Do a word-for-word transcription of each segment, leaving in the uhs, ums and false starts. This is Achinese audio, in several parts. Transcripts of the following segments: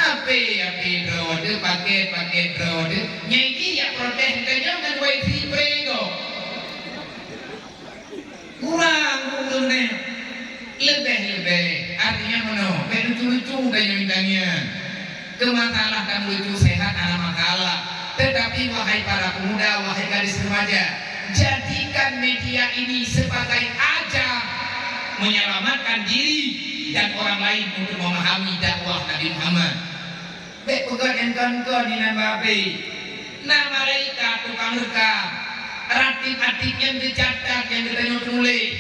Api, api droe teuh, paket, paket droe teuh. Nyai jih jak protes geutanyoe ngon wifi free gob. Kurang ulôn nyan. Leubeh-leubeh, artinya meunoe, bèk lucu-lucu tanyoe-tanyoe. Keu masalah dan lucu sehat hana masalah. Tetapi wahai para pemuda, wahai gadis remaja, jadikan media ini sebagai ajang menyelamatkan diri dan orang lain untuk memahami dakwah Nabi Muhammad. Bèk peugah engkon-kon inan babé. Na malaikat tukang reukam. Ratib-atib nyang geucatat nyang geutanyoe tuléh.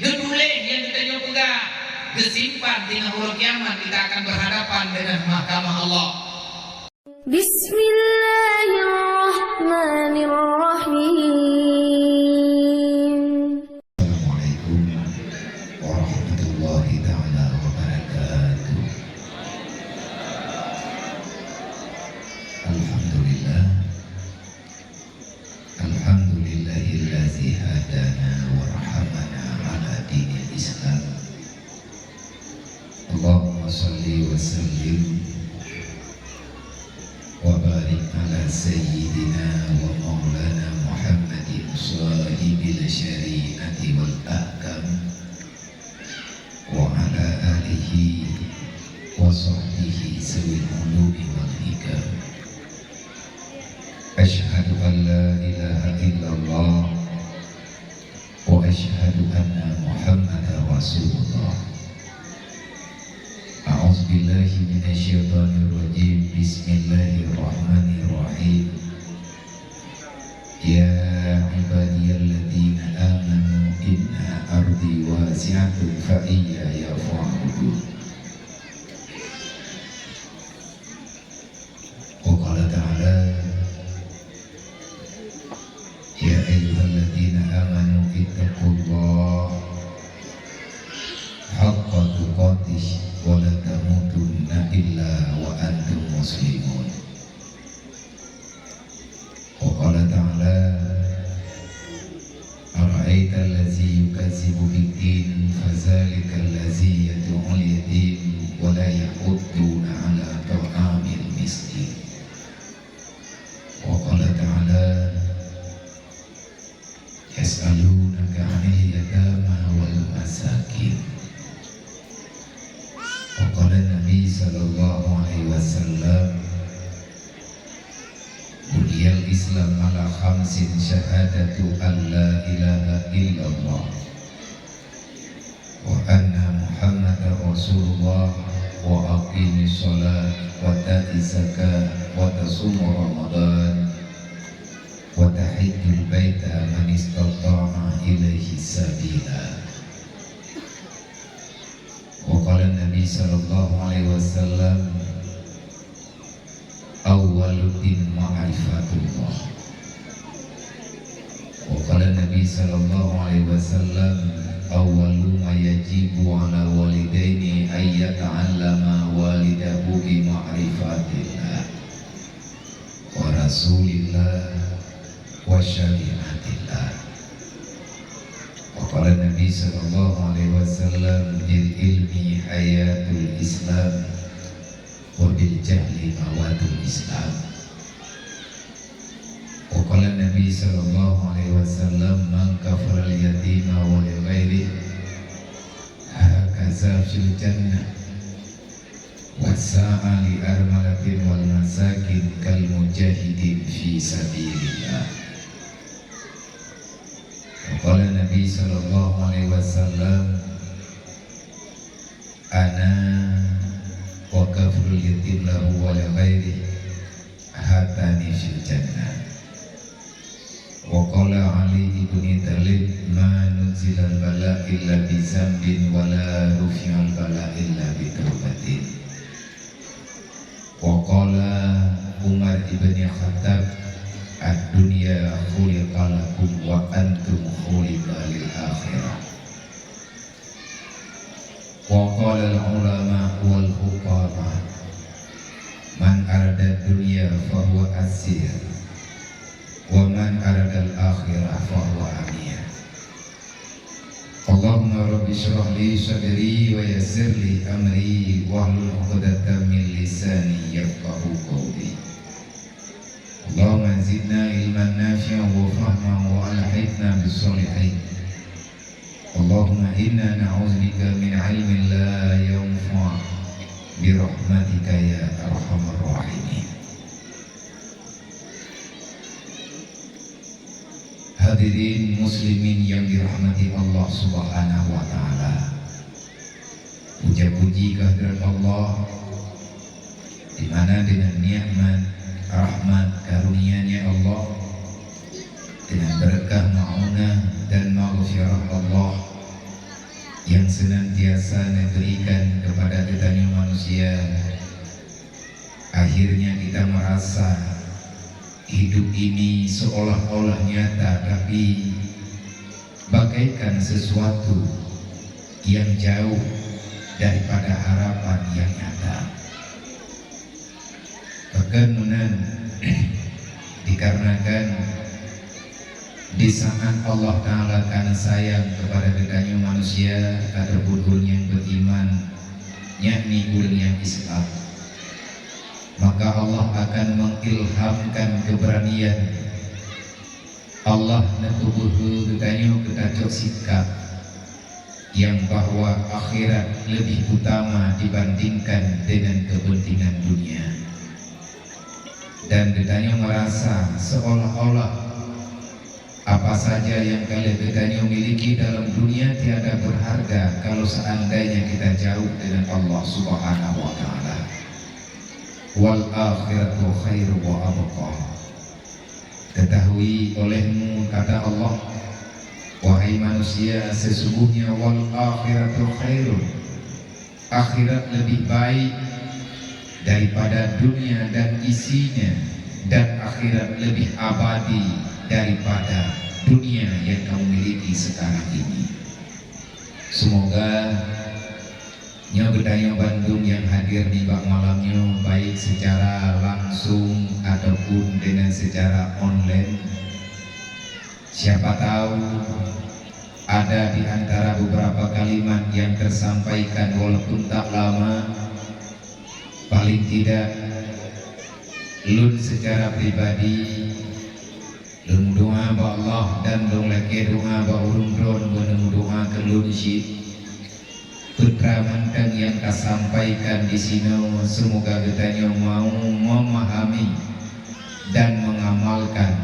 Geutuléh nyang geutanyoe peugah. Geusimpan teungoh uroe kiamat kita akan berhadapan dengan mahkamah Allah. Bismillahirrahmanirrahim. Assalamualaikum warahmatullahi taala wabarakatuh. Alhamdulillah. Alhamdulillahillazi hadana wa rahamana ala dinil Islam. Allahumma shalli wa sallim wa barik ala sayyidina wa maulana Muhammadin shahibil syari'ati wal ahkam wa ala alihi wa sahbihi zawil ulumi wal hikam. Asyhadu an la ilaha illallah wa asyhadu anna Muhammadar Rasulullah. A'udzubillahi minasyaitonirrajim. Bismillahirrahmanirrahim. Ya ibadiyalladzina amanu inna ardi wasi'atun fa iyyaya fa'budun. Wa qala ta'ala, ya ayyuhalladzina amanu ittaqullaha haqqa tuqatih wa la tamutunna illa wa antum muslimun. Wa qala ta'ala, ara'aital ladzi yukazzibu biddin, fadzalikal ladzi yad'ul yatim, wa la yahuddu 'ala ta'amil miskin. Wa qala ta'ala, yas'alunaka 'anil yatama wal masakin. Wa qala Nabi sallallahu alaihi wasallam, buniyal Islam ala khamsin, syahadatu an la ilaha illallah wa anna Muhammadar Rasulullah wa aqimis shalah wa ta'tiz zakah wa tasumu Ramadan wa tahijjul baita man istata'a ilaihi sabila. Wa qala Nabi sallallahu alaihi wasallam, awwaluddin ma'rifatullah. Wa qala Nabi sallallahu alaihi wasallam, awwalu ma yajibu 'ala walidaini ay yata'allama walidahu bi ma'rifatillah wa rasulillah wa syari'atillah. Wa qala Nabi sallallahu alaihi wasallam, bil ilmi hayatul Islam wa bil jahli mawatul Islam. Wa qala Nabi sallallahu alaihi wasallam, man kafalal yatima wa li ghairihi hakaza fil jannah, wa sa'a li armalatin wal masakin kal mujahidin fi sabilillah. Wa qala Nabi sallallahu alaihi wasallam, ana wa kaflul yatim lahu wa li ghairihi hatani fil jannah. Wa qala Ali ibni Thalib, ma nuzilal bala illa bi zambin wa la rufi'al bala illa bi taubatin. Wa qala Umar ibni Khattab, ad-dunya khuliqa lakum wa antum khuliqa lil akhirah. Wa qala al-ulama wal hukama, man arada dunya fahuwa asir, wa man arada al-akhirah fahuwa amir. Allahumma rabbi shrah li sadri wa yassir li amri wahlul 'uqdatam min lisani shalihin. Allahumma inna na'udzubika min ilmin la yanfa' bi rahmatika ya arhamar rahimin. Hadirin muslimin yang dirahmati Allah Subhanahu wa taala. Puja-puji kehadirat Allah, di mana dengan nikmat, rahmat, karunia-Nya Allah, dengan berkah maunah dan maghfirah Allah yang senantiasa diberikan kepada geutanyoe manusia, akhirnya kita merasa hidup ini seolah-olah nyata, tapi bagaikan sesuatu yang jauh daripada harapan yang nyata. Pakon meunan? Dikarenakan di saat Allah Ta'ala kana sayang kepada geutanyoe manusia ataupun ureuëng nyang beriman, yakni ureuëng nyang Islam, maka Allah akan mengilhamkan keberanian. Allah neupeubeuhe geutanyoe keu tacok sikap nyang bahwa akhirat lebih utama dibandingkan dengan kepentingan dunia. Dan geutanyoe merasa seolah-olah apa saja yang ka lheueh geutanyoe miliki dalam dunia tiada berharga kalau seandainya kita jauh dengan Allah Subhanahu wa Ta'ala. Wal akhiratu khairu wa abqa. Ketahui olehmu, kata Allah, wahai manusia, sesungguhnya wal akhiratu khairun, akhirat lebih baik daripada dunia dan isinya, dan akhirat lebih abadi daripada dunia yang kamu miliki sekarang ini. Semoga nyoe geutanyoe bandum nyang hadir nibak malam nyoe, baik secara langsung ataupun dengan secara online. Siapa tahu ada di antara beberapa kalimat yang tersampaikan, walaupun tak lama, paling tidak lôn secara pribadi lôn meudoa bak Allah dan lôn lakée doa bak ureuëng droen beuneu meudoa keu lôn cit. Peue mantong nyang tasampaikan disinoe, seumoga geutanyoe mau memahami dan mengamalkan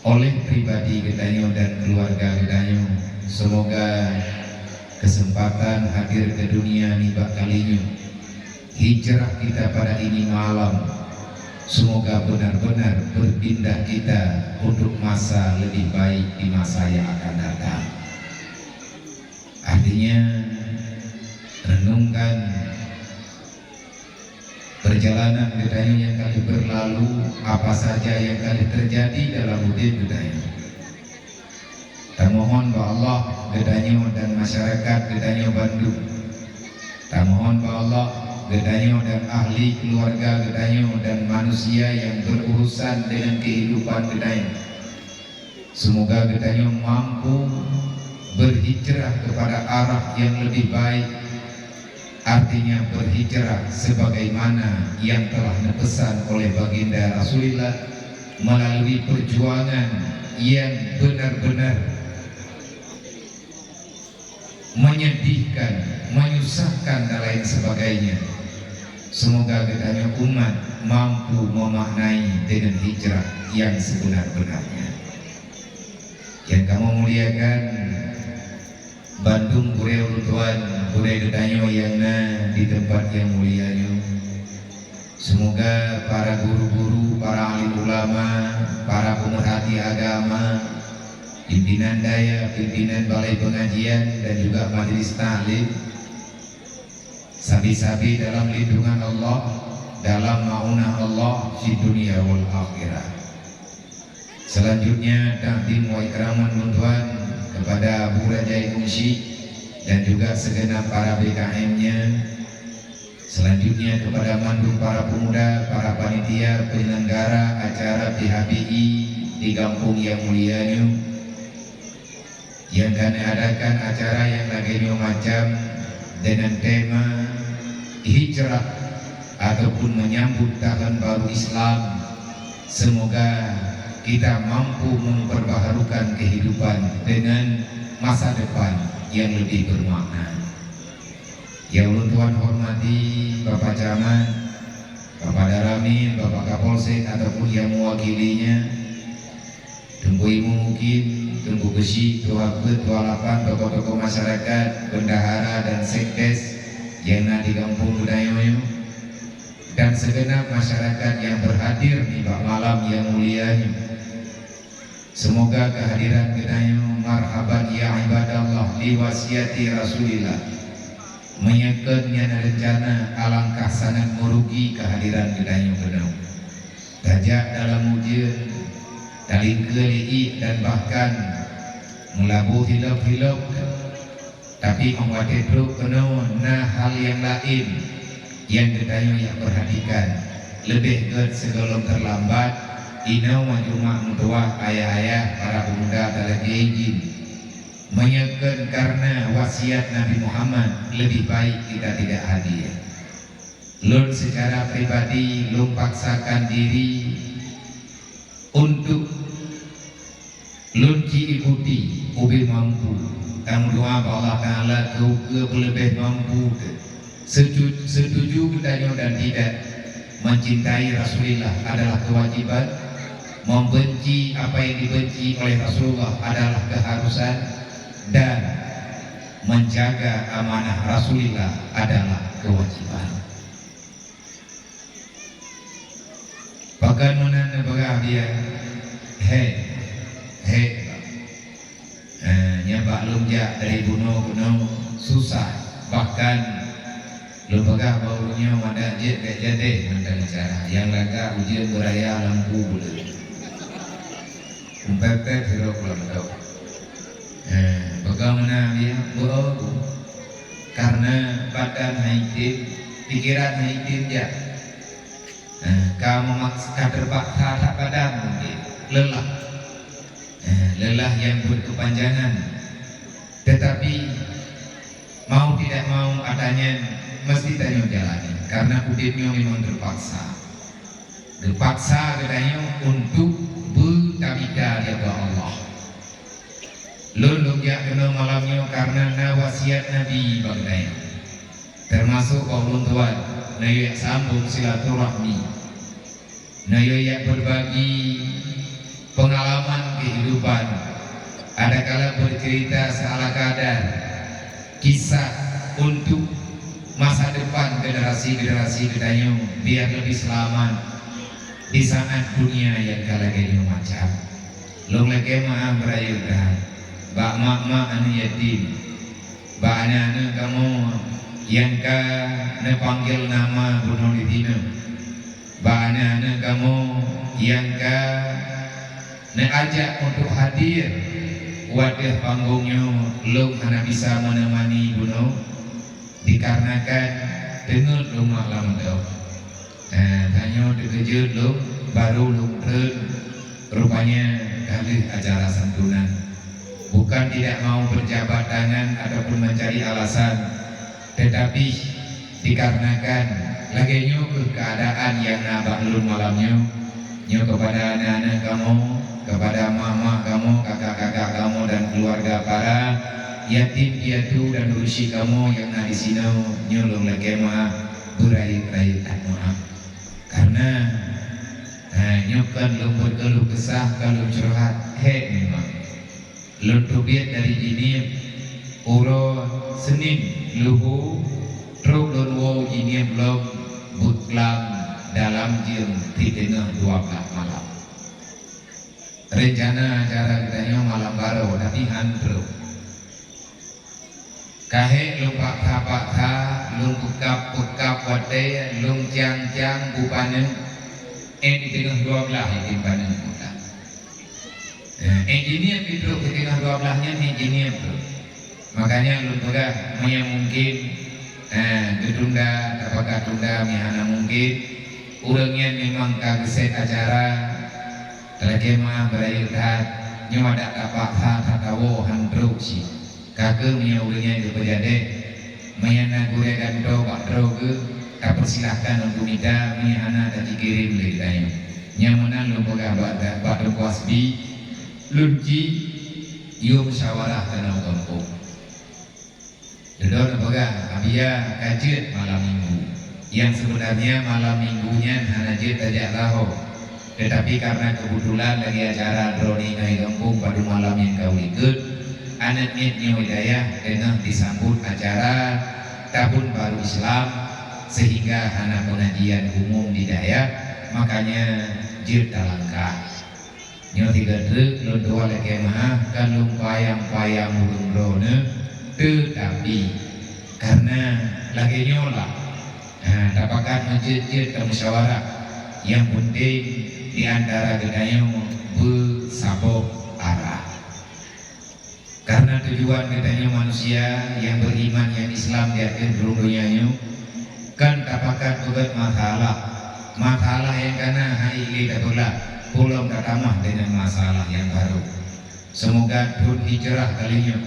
oleh pribadi geutanyoe dan keluarga geutanyoe. Seumoga kesempatan hadir ke dunia nibak kali nyoe, hijrah kita pada ini malam, semoga benar-benar berpindah kita untuk masa lebih baik di masa yang akan datang. Artinya, renungkan perjalanan geutanyoe nyang ka lheueh berlalu, apa saja nyang ka lheueh terjadi dalam udeb geutanyoe. Tamohon bak Allah geutanyoe dan masyarakat geutanyoe bandum. Tamohon bak Allah geutanyoe dan ahli keluarga geutanyoe dan manusia nyang berurusan dengan kehidupan geutanyoe. Seumoga geutanyoe mampu berhijrah kepada arah yang lebih baik, artinya berhijrah sebagaimana yang telah neupesan oleh Baginda Rasulullah melalui perjuangan yang benar-benar menyedihkan, menyusahkan dan lain sebagainya. Semoga geutanyoe umat mampu memaknai dengan hijrah yang sebenar-benarnya. Yang kamoe muliakan, bandum gurée ulôn tuan, gurée geutanyoe nyang na di teumpat nyang mulia nyoe. Seumoga para guru-guru, para alim ulama, para peumeuhati agama, pimpinan dayah, pimpinan balai pengajian dan juga majelis taklim sabe-sabe dalam lindungan Allah, dalam maunah Allah fid dunya wal akhirah. Selanjutnya, takdim wa ikraman lôn tuan kepada Abu Raja Imum Syik dan juga segenap para B K M-nya. Selanjutnya, kepada mandum para pemuda, para panitia penyelenggara acara P H B I di gampông nyang mulia nyoe, nyang ka neuadakan acara nyang lagée nyoe macam dengan tema hijrah ataupun menyambut tahun baru Islam. Semoga kita mampu memperbaharukan kehidupan dengan masa depan yang lebih bermakna. Yang ulôn tuan hormati Bapak Camat, Bapak Danramil, Bapak Kapolsek ataupun yang mewakilinya, Teungku Imum Mukim, Teungku Geuchik, Tuha Peuet, Tuha Lapan, tokoh-tokoh masyarakat, bendahara dan sekdes yang na di gampông geutanyoe nyoe, dan segenap masyarakat yang berhadir nibak malam yang mulia nyoe. Semoga kehadiran geutanyoe, marhaban ya ibadallah, li wasiati Rasulillah, meunyoe kon nyan reuncana, alangkah sangat meurugi kehadiran geutanyoe keunoe. Tajak dalam ujeuen, talingkeue lé ié dan bahkan meulaboh hilôb-hilôb. Tapi óh watée trok keunoe na hal nyang laén nyang geutanyoe jak peurhatikan. Leubeh gét sigohlom teurlambat, inoe Jumat meutuwah, ayah-ayah, para pemuda talakée idin. Meunyoe kon kareuna wasiat Nabi Muhammad, leubeh baik kita tidak hadir. Lôn seucara pribadi lôn paksakan diri untuk lôn ci ikuti ubé mampu. Tameudoá bak Allah Taala keu, keu peuleubeh mampu teuh. Setu-, setuju geutanyoe dan tidak, mencintai Rasulillah adalah kewajiban, membenci apa yang dibenci oleh Rasulullah adalah keharusan, dan menjaga amanah Rasulillah adalah kewajiban. Pakon meunan neupeugah biya? Hék, hék. Eh, nyan bak lôn jak dari bunoe keunoe susah. Bahkan lôn peugah bak ureuëng nyoe, madak jeuet bék jadeh mantong acara. Nyang lagak ujeuen beuraya lampu buleuen. Umpet-pet hirok lam dok. Eh, peugah meunan biya, beu-o bu. Karena badan hai tem, pikiran hai tem jak. Eh, ka memaksa, ka terpaksa that badan mungkin. Lelah. Eh, lelah yang berkepanjangan. Tetapi, mau tidak mau, ata nyan meusti tanyoe jalani. Karena udeb nyoe memang terpaksa. Geupaksa geutanyoe untuk beutabita ridha Allah. Lôn, lôn jak keunoe malam nyoe karena na wasiat Nabi bak geutanyoe. Teumasok bak ulôn tuan, neuyue jak sambong silaturahmi. Neuyue jak berbagi pengalaman kehidupan. Adakala bercerita seala kadar. Kisah untuk masa depan generasi-generasi geutanyoe biar lebih selamat di saat dunia nyang ka lagée nyoe macam. Lôn lakée meuáh beurayeuk that bak mak-mak aneuëk yatim, bak aneuëk-aneuëk kamoe nyang ka neupanggil nama bunoe di tinoe. Bak aneuëk-aneuëk kamoe nyang ka neuajak untuk hadir u ateueh panggong nyoe, lôn hana bisa meuneumani bunoe dikarenakan teungeut lôn mak lam dok. Eh, tanyoe teukeujot lôn, barô lôn treun, rupanya ka lheueh acara santunan. Bukan tidak mau berjabat tangan ataupun mencari alasan, tetapi dikarenakan lagée nyoe kheueh keuadaan nyang na bak lôn malam nyoe, nyoe keupada aneuëk-aneuëk kamoe, keupada mak-mak kamoe, kakak-kakak kamoe dan keuluwarga para yatim piatu dan ureuëng syik kamoe nyang na disinoe, nyoe lôn lakée meuáh, beurayeuk-rayeuk that meuáh. Karena, hai, nyoe kon lôn beukeuluh keusah, kon lôn curhat, hék memang. Lôn teubiet dari Jeunieb uroe Senin luho, trok lôn woe Jeunieb lom beuklam dalam jeuem siteungoh dua blaih malam. Reuncana acara geutanyoe malam baroe, tapi han trok. Ka hék lôn paksa-paksa, lôn peukab-peukab watée, lôn cang-cang beu paneuk, eh, di teungoh dua blaih item paneuk muda. Eh, Jeunieb di trok di teungoh dua blaih nyan, Jeunieb trok. Makanya lôn peugah, meunyo mungkin, eh, geutunda, tapaksa tunda, meunyo hana mungkin, ureuëng nyan memang ka geuset acara, talakée meuáh beurayeuk that, nyoe adak tapaksa that tawoe han trok cit. Ka kheueh meunyo ureuëng nyan geupeujadeh, meunyo na gurée gantoe bak droe geuh, tapeusilahkan untuk mita, meunyo hana tajikirém lé geutanyoe. Nyang meunan lôn peugah bak, bak Teungku Hasbi, lôn ci yue musyawarah keunoe gampông. Lôn peugah, Abiya ka jeuet malam minggu. Nyang seubeunarnya malam minggu nyan hana jeuet tajak saho. Teutapi kareuna keubetulan lagée acara droeneuh inoe gampông padub malam nyang ka likot, aneuk miet nyoe dayah teungoh disambot acara tahun baru Islam, sehingga hana pengajian umum di dayah, makanya jeuet talangkah. Nyoe sigoe treuk lôn tuan lakée meu'ah, kan lôn payang-payang ureuëng droeneuh, teutapi kareuna lagée nyoe lah, ha, tapakat meuceuet-ceuet tamusyawarah, nyang peunteng di antara geutanyoe beusaboh arah. Kareuna tujuan geutanyoe manusia nyang beuiman nyang Islam di ateueh rhueng donya nyoe, kan tapakat beugét masalah. Masalah nyang kana hana ék lé tapeugah, peulom tatamah deungon masalah nyang barô. Seumoga thon hijrah kali nyoe,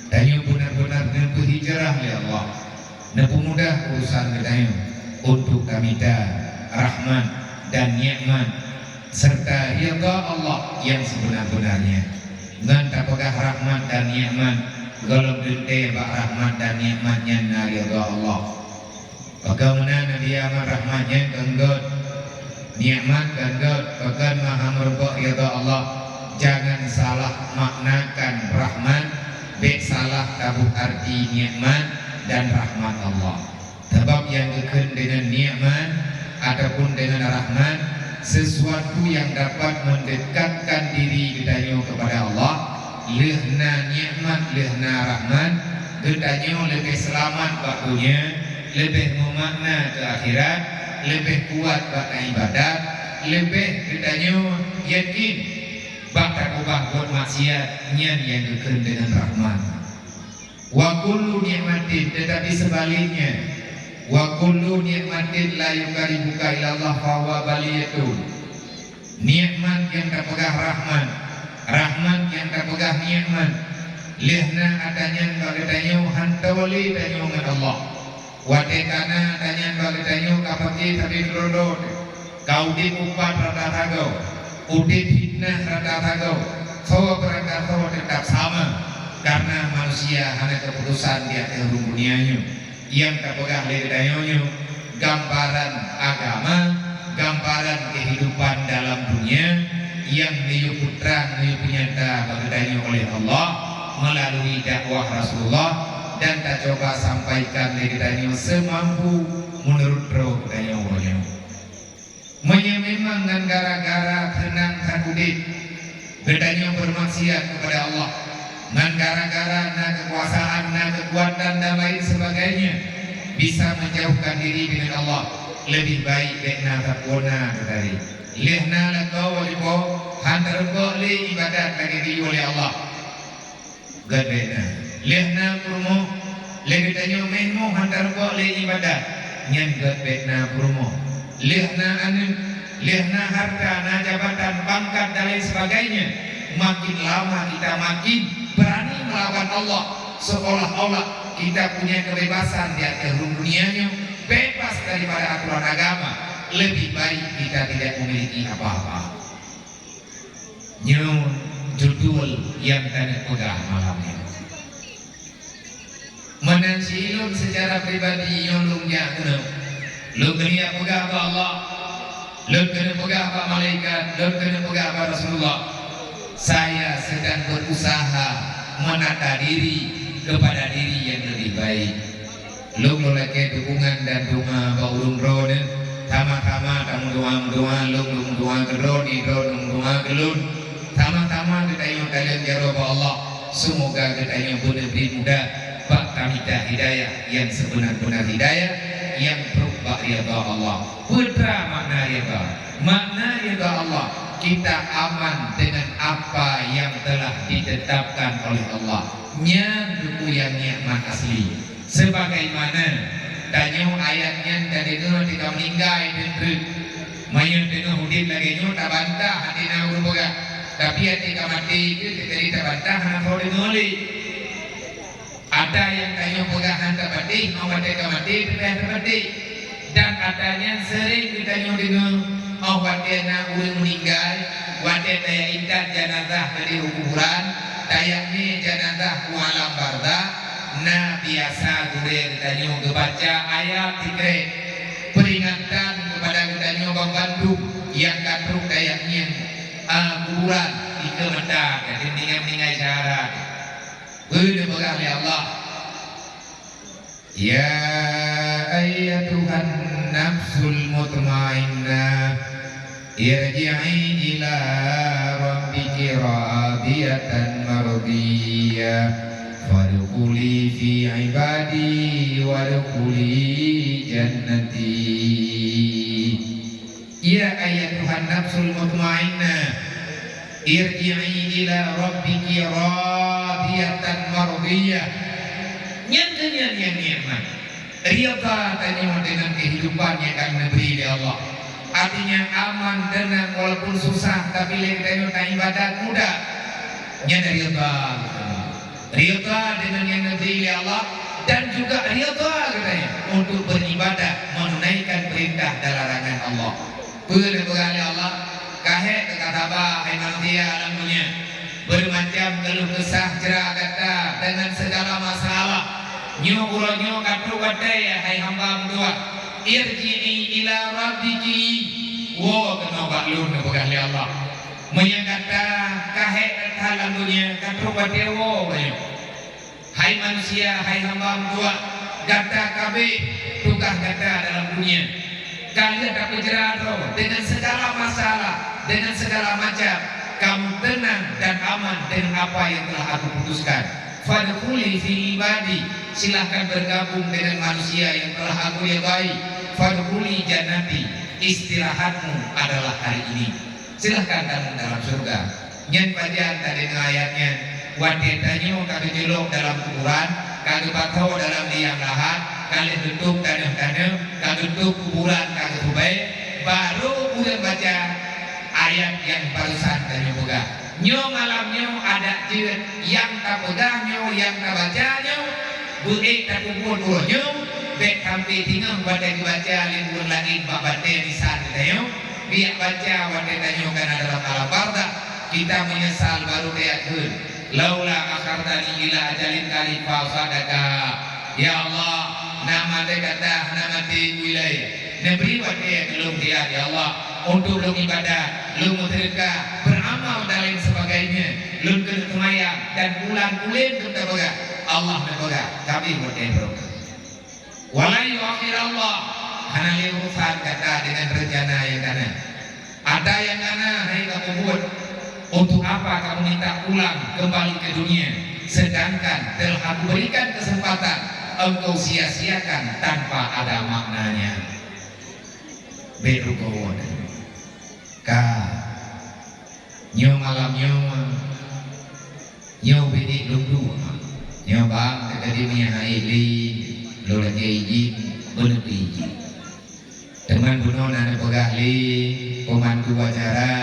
tanyoe beuna-beuna neupeuhijrah lé Allah. Neupeumodah urusan geutanyoe untuk tamita rahmat dan nikmat serta ridha Allah nyang sibeuna-beunarnya. Ngon tapeugah rahmat dan nikmat, gohlom teuntée bak rahmat dan nikmat nyan na ridha Allah. Bagaimana Nabi Ahmad rahmat nyan keu gét, nikmat keu gét, pakon maha meurumpok ridha Allah. Jangan salah maknakan rahmat, bék salah taboh arti nikmat dan rahmat Allah. Sabab nyang geukheun deungon nikmat ataupun deungon rahmat, sesuatu nyang dapat mendekatkan diri geutanyoe kepada Allah. Lheueh na nikmat, lheueh na rahmat, geutanyoe leubeh seulamat bak donya, leubeh meumakna keu akhirat, leubeh kuat bak ibadat, leubeh geutanyoe yakin bak takeubah buet maksiat. Nyan nyang geukheun deungon rahmat. Wa kullu nikmatin, teutapi seubaliknya, wa kullu nikmatin la yuqarribuka ilallah fahuwa baliyatun. Nikmat nyang tapeugah rahmat, rahmat nyang tapeugah nikmat, lheueh na atra nyan bak geutanyoe hantom lé tanyoe ngon Allah. Watée kana atra nyan bak geutanyoe ka paké sabe keudroe-droe, ka udeb upat rata sagoe, udeb fitnah rata sagoe, soe beurangkasoe teutap sama, kareuna manusia hana keuputosan di ateueh rhueng donya nyoe. Nyang tapeugah lé geutanyoe nyoe gambaran agama, gambaran keuhidupan dalam donya nyang neuyue peutrang, neuyue peunyata bak geutanyoe oleh Allah meulalu dakwah Rasulullah, dan tacuba sampaikan lé geutanyoe seumampu meunurot droe geutanyoe uroe nyoe. Meunyoe memang ngon gara-gara seunang that udeb geutanyoe beurmaksiat keupada Allah, ngon gara-gara na keukuasaan, na keukuatan dan lain seubagainya bisa meujauhkan diri deungon Allah, leubeh baik bék na that puna teuntari. Lheueh na lakoe jiboh han tarumpok lé ibadat lagée geuyue lé Allah. Gét bék na. Lheueh na peurumoh, lé geutanyoe méuh han tarumpok lé ibadat, nyan gét bék na peurumoh. Lheueh na aneuk, lheueh na harta, na jabatan, pangkat dan lain sebagainya, makin lama kita makin berani melawan Allah, seolah-olah kita punya kebebasan di ateueh rhueng donya nyoe, bebas daripada aturan agama, lebih baik kita tidak memiliki apa-apa. Nyoe judul nyang taneuk peugah malam nyoe. Meunan si ulôn seucara pribadi nyoe lôn jak keunoe. Lôn keuneuk peugah bak Allah, lôn keuneuk peugah bak malaikat, lôn keuneuk peugah bak Rasulullah. Saya sedang berusaha menata diri kepada diri yang lebih baik. Lôn, lôn lakée dukungan dan doa bak ulôn droeneuh. Sama-sama tameudoa-meudoa, lôn, lôn meudoa keu droeneuh, droeneuh meudoa keu lôn. Sama-sama geutanyoe taleueng jaroe bak Allah. Seumoga geutanyoe beuneubri mudah bak tamita hidayah nyang seubeuna-beuna hidayah nyang trok bak ridha Allah. Peue teuma makna ridha? Makna ridha Allah, kita aman dengan apa yang telah ditetapkan oleh Allah. Nyan ruku nyang nikmat asli. Sebagaimana tanyoe ayat nyan tadeungoe tika meuninggai teuk-teuk. Meunyoe teungoh udeb lagée nyoe tabantah até na ureuëng peugah, tapi até ka maté keuh teuka tabantah hana soe deungoe lé. Ata nyang tanyoe peugah han tapatéh, ngon watée ka maté teuka tapatéh. Dan ata nyan seuréng geutanyoe deungoe, Watée na ureuëng meuninggai, watée tajak intat janazah keudeh u kuburan, tajak mé janazah u alam barzakh, na biasa gurée geutanyoe geubaca ayat sikrek, peuringatan keupada geutanyoe banmandum nyang ka trok tajak ngieng, a, kuburan, dikeue mata, ka meuninggai-meuninggai syahara. Peue neupeugah lé Allah? Ya ayyatuhan nafsul mutmainnah, irji'i ila rabbiki radiyatan mardiyah, fadkhuli fi ibadi wadkhuli jannati. Ya ayyatuhan nafsul mutmainnah, irji'i ila rabbiki radiyatan mardiyah. Nyan keuh nyan nyang nikmat. Ridha tanyoe deungon kehidupan nyang ka neubri lé Allah. Artinya aman, teunang, walaupun susah, tapi lé geutanyoe taibadat mudah. Nyan ridha. Ridha deungon nyang neubri lé Allah dan juga ridha geutanyoe untuk beribadah, menunaikan perintah dan larangan Allah. Peue neupeugah lé Allah? Ka hék keu ka saba, hai manusia lam dunia. Beumacam keuluh keusah cra gata deungon segala masalah. Nyoe uroe nyoe ka trok watée, hai hamba meutuah. Irji'i ila rabbiki. Woe keunoe bak Lôn, neupeugah lé Allah. Meunyoe gata ka hék that lam dunia, ka trok watée woe nyoe. Hai manusia, hai hamba meutuah, gata ka abéh tugaih gata dalam dunia. Ka lheueh tapeujra droe deungon segala masalah, deungon segala macam, kamoe teunang dan aman deungon apa nyang telah Aku putuskan. Fadkhuli fi ibadi, silahkan bergabung dengan manusia yang telah Aku ridhai. Fadkhuli jannati, istirahatmu adalah hari ini. Silahkan kamu dalam surga. Nyan pajan tadeungoe ayat nyan, watée tanyoe ka geujulok dalam kuburan, ka geupasoe dalam liang lahat, ka lheueh geutôb tanoh-tanoh, ka geutôb kuburan, ka geutubée, barô ureuëng baca ayat nyang barusan tanyoe peugah. Nyoe malam nyoe adat jeuet nyang tapeugah nyoe, nyang tabaca nyoe, beu ék tapeubuet uroe nyoe, bék sampoe teungoh watée geubaca lé ureuëng laén bak batée lisan geutanyoe, biak baca watée tanyoe ka na dalam alam barzakh, kita meunyeusal barô teuyak kheun, "Laula akhartani ila ajalin qarib fa asaddaqa." Ya Allah, na maté gata hana maté ulée, neubri watée keu lôn siat, ya Allah, untuk lôn ibadat, lôn meuseudeukah, beuramal dan lain sebagainya, lôn keuneuk seumayang dan bulan ulée keu tapeugah. Allah neupeugah, ka abéh watée droe. Wa lan yu'akhirallah, hana lé urusan gata deungon reuncana nyang ka na. Ata nyang ka na hai kamu buet, untuk apa kamu minta pulang kembali ke dunia, sedangkan telah Aku berikan kesempatan, engkau sia-siakan tanpa ada maknanya. Bék rugoe. Ka. Nyoe malam nyoe, nyoe binéh lôn duek. Nyoe bang teuka di miyah hai lé, lôn lagée ijin, beuneupi ijin. Teuma bunoe na neupeugah lé peumandu acara,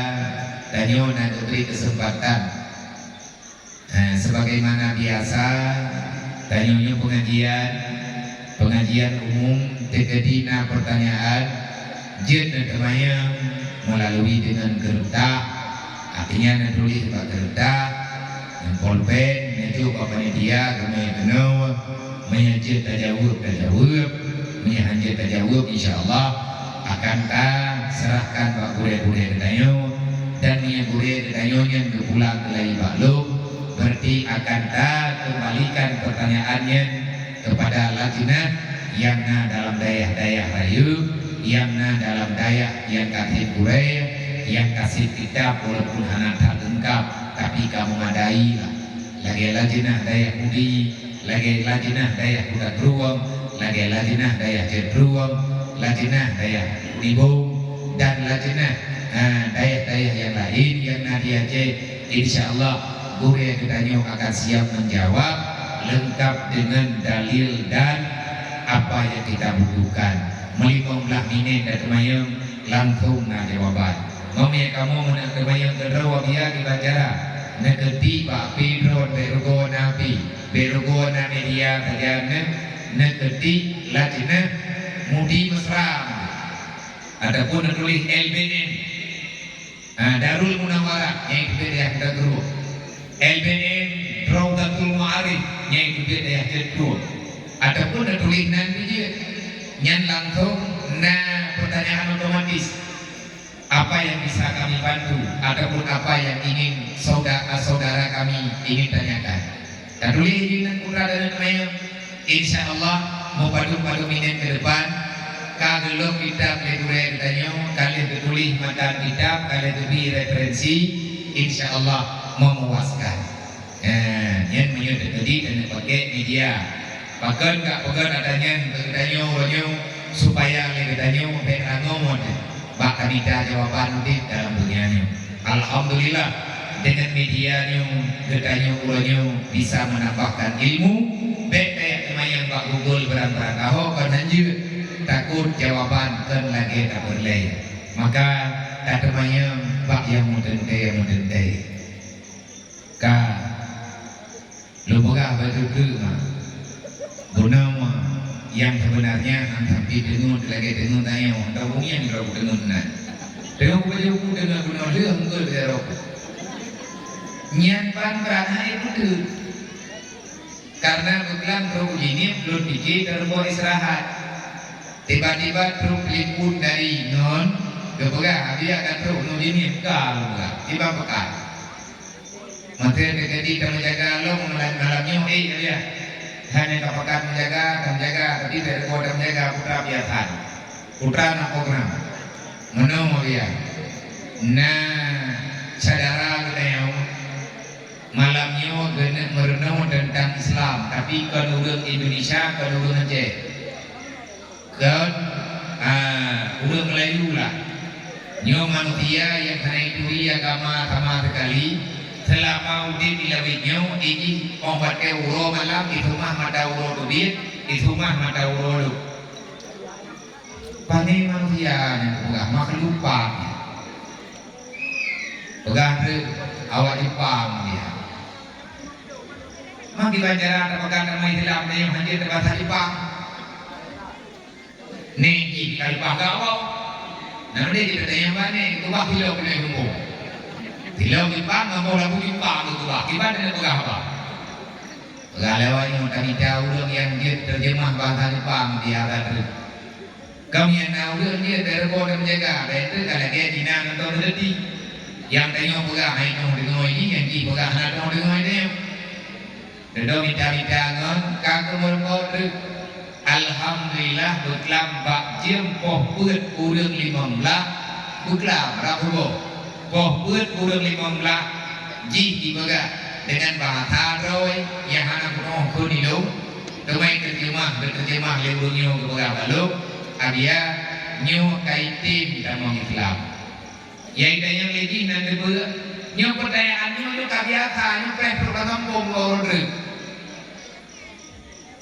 tanyoe na geubri keuseumpatan. Eh, sebagaimana biasa, tanyoe nyoe pengajian, pengajian umum, teukeudi na pertanyaan, jeuet neuteumanyong meulalu deungon keureutah, artinya neutuléh bak keureutah, ngon polpen, neujok bak panitia, keunoe keunoe, meunyoe jeuet tajaweueb, tajaweueb, meunyoe hana jeuet tajaweueb, insya Allah akan taseurahkan bak gurée-gurée geutanyoe, dan meunyoe gurée geutanyoe nyan geupulang keulai bak lôn, Berarti akan takeumbalikan pertanyaan nyan keupada lajnah nyang na dalam dayah-dayah rayeuk, nyang na dalam dayah nyang ka sép gurée, nyang ka sép kitab walaupun hana that leungkab, tapi ka meumadai lah. Lagée lajnah dayah Pudi, lagée lajnah dayah Kuta Krueng, lagée lajnah dayah Cot Krueng, lajnah dayah Nibong, dan lajnah, ha, dayah-dayah nyang laén nyang na di Aceh. Insya Allah, gurée geutanyoe akan siap menjawab lengkap dengan dalil dan apa yang kita butuhkan. Meulimong blaih minét tateumanyong, langsong na jawaban. Meunyoe kamoe meunan teumanyong keudroe biya kiban cara, neukeutik bak api droe, bék rugoe na api, bék rugoe na media sajan, neukeutik lajnah Mudi Mesra. Ataupun neutuléh L B M, ah, Darul Munawwarah, nyang teubiet di Kota Krueng. L B M Raudhatul Ma'arif, nyang teubiet di Kota Krueng. Ataupun neutuléh nan bijéh, nyan langsung na pertanyaan otomatis. Apa yang bisa kami bantu ataupun apa yang ingin sauda-, saudara kami ingin tanyakan. Tatuléh jih ngon putra dan teumanyong. Insya Allah, meupadum-padum minèt keu depan, ka geulok kitab lé gurèe geutanyoe, ka lheueh geutuléh matan kitab, ka lheueh geubri referensi, insya Allah memuaskan. Eh, nyan meunyoe teukeudi keuneuk pakèk media. Pakon ka peugah ata nyan keu geutanyoe uroe nyoe, supaya lé geutanyoe bèk rangoe bak tamita jawaban udép dalam dunia nyoe. Alhamdulillah, deungon media nyoe geutanyoe uroe nyoe bisa meunambahkan ilmu, bèk tajak teumanyong bak Google barang-barang kahô kon hanjeuet, takot jawaban kon lagèe tapeureulèe. Maka tateumanyong bak nyang meuteuntèe-meuteuntèe. Ka lôn peugah bacut teuk, ma. Bunoe, ma, nyang seubeunarnya han sampai deungon lagèe deungon tanyoe, hana hubungan droe deungon nan. Deungon baju ku deungon bunoe lheueh hongkeu lagèe rokok. Nyan ban brat hai beutôi. Karena beuklam trok uji ngieng lôn pike teureuboh istirahat. Tiba-tiba trok telepon dari ngon geupeugah, "Abiya ka trok uji ngieng ka," geupeugah. Tiba peugah. Masa teukeudi tameujaga lom malam, malam nyoe, eh, ya. Hanya ka pakat meujaga, tameujaga, tapi bèk rugoe tameujaga, putra biasa. Putra na program. Meunoe, ya. Nah, syedara geutanyoe, malam nyoe geuneuk meurunoe teuntang Islam, tapi kon ureueng Indonesia, kon ureueng Aceh. Kon, ah, ureueng Melayu lah. Nyoe manusia nyang hana jituri agama sama sekali, seulama udép di lawét nyoe, jih óh watèe uroe malam, jiseumah mata uroe teubiet, jiseumah mata uroe lhok. Pane manusia nyan peugah, makhluk pane. Peugah treuk, awak Jepang dia. Mangke bancara tapeugah nama Islam, tanyoe hanjeuet tabasa Jepang. Neh jih ka leupah gawau. Nah, deh kita tanya bak neh, keubah kilo kena hukum. Kilo Jepang, ngambo lagu Jepang tu keubah. Kiban dia peugah apa? Peugah lewat nyoe, tamita ureueng nyang jeuet terjemah bahasa Jepang di Arab tu. Kami nyang na ureueng jeuet dari po dan menjaga, dari tu ka lagèe Cina nonton rezeki. Nyang tanyoe peugah, hai nyoe deungoe jih, nyang jih peugah hana deungoe deungoe tanyoe. Dudoe mita-mita ngon ka keumeureumpok treuk. Alhamdulillah, beuklam bak jeuem poh peuet ureueng limong blah, beuklam rab suboh. Poh peuet ureueng limong blah jih jipeugah deungon bahasa droe nyang hana peunoh keu nilông, teuma geuteurjemah, geuteurjemah lé ureueng nyoe geupeugah bak lôn, "Abiya, nyoe ka item tamong Islam." Nyang geutanyoe lé jih nan teupeue, nyoe peutanyaan nyoe, nyoe ka biasa, nyoe preh trok ka sambông keu ureueng treuk.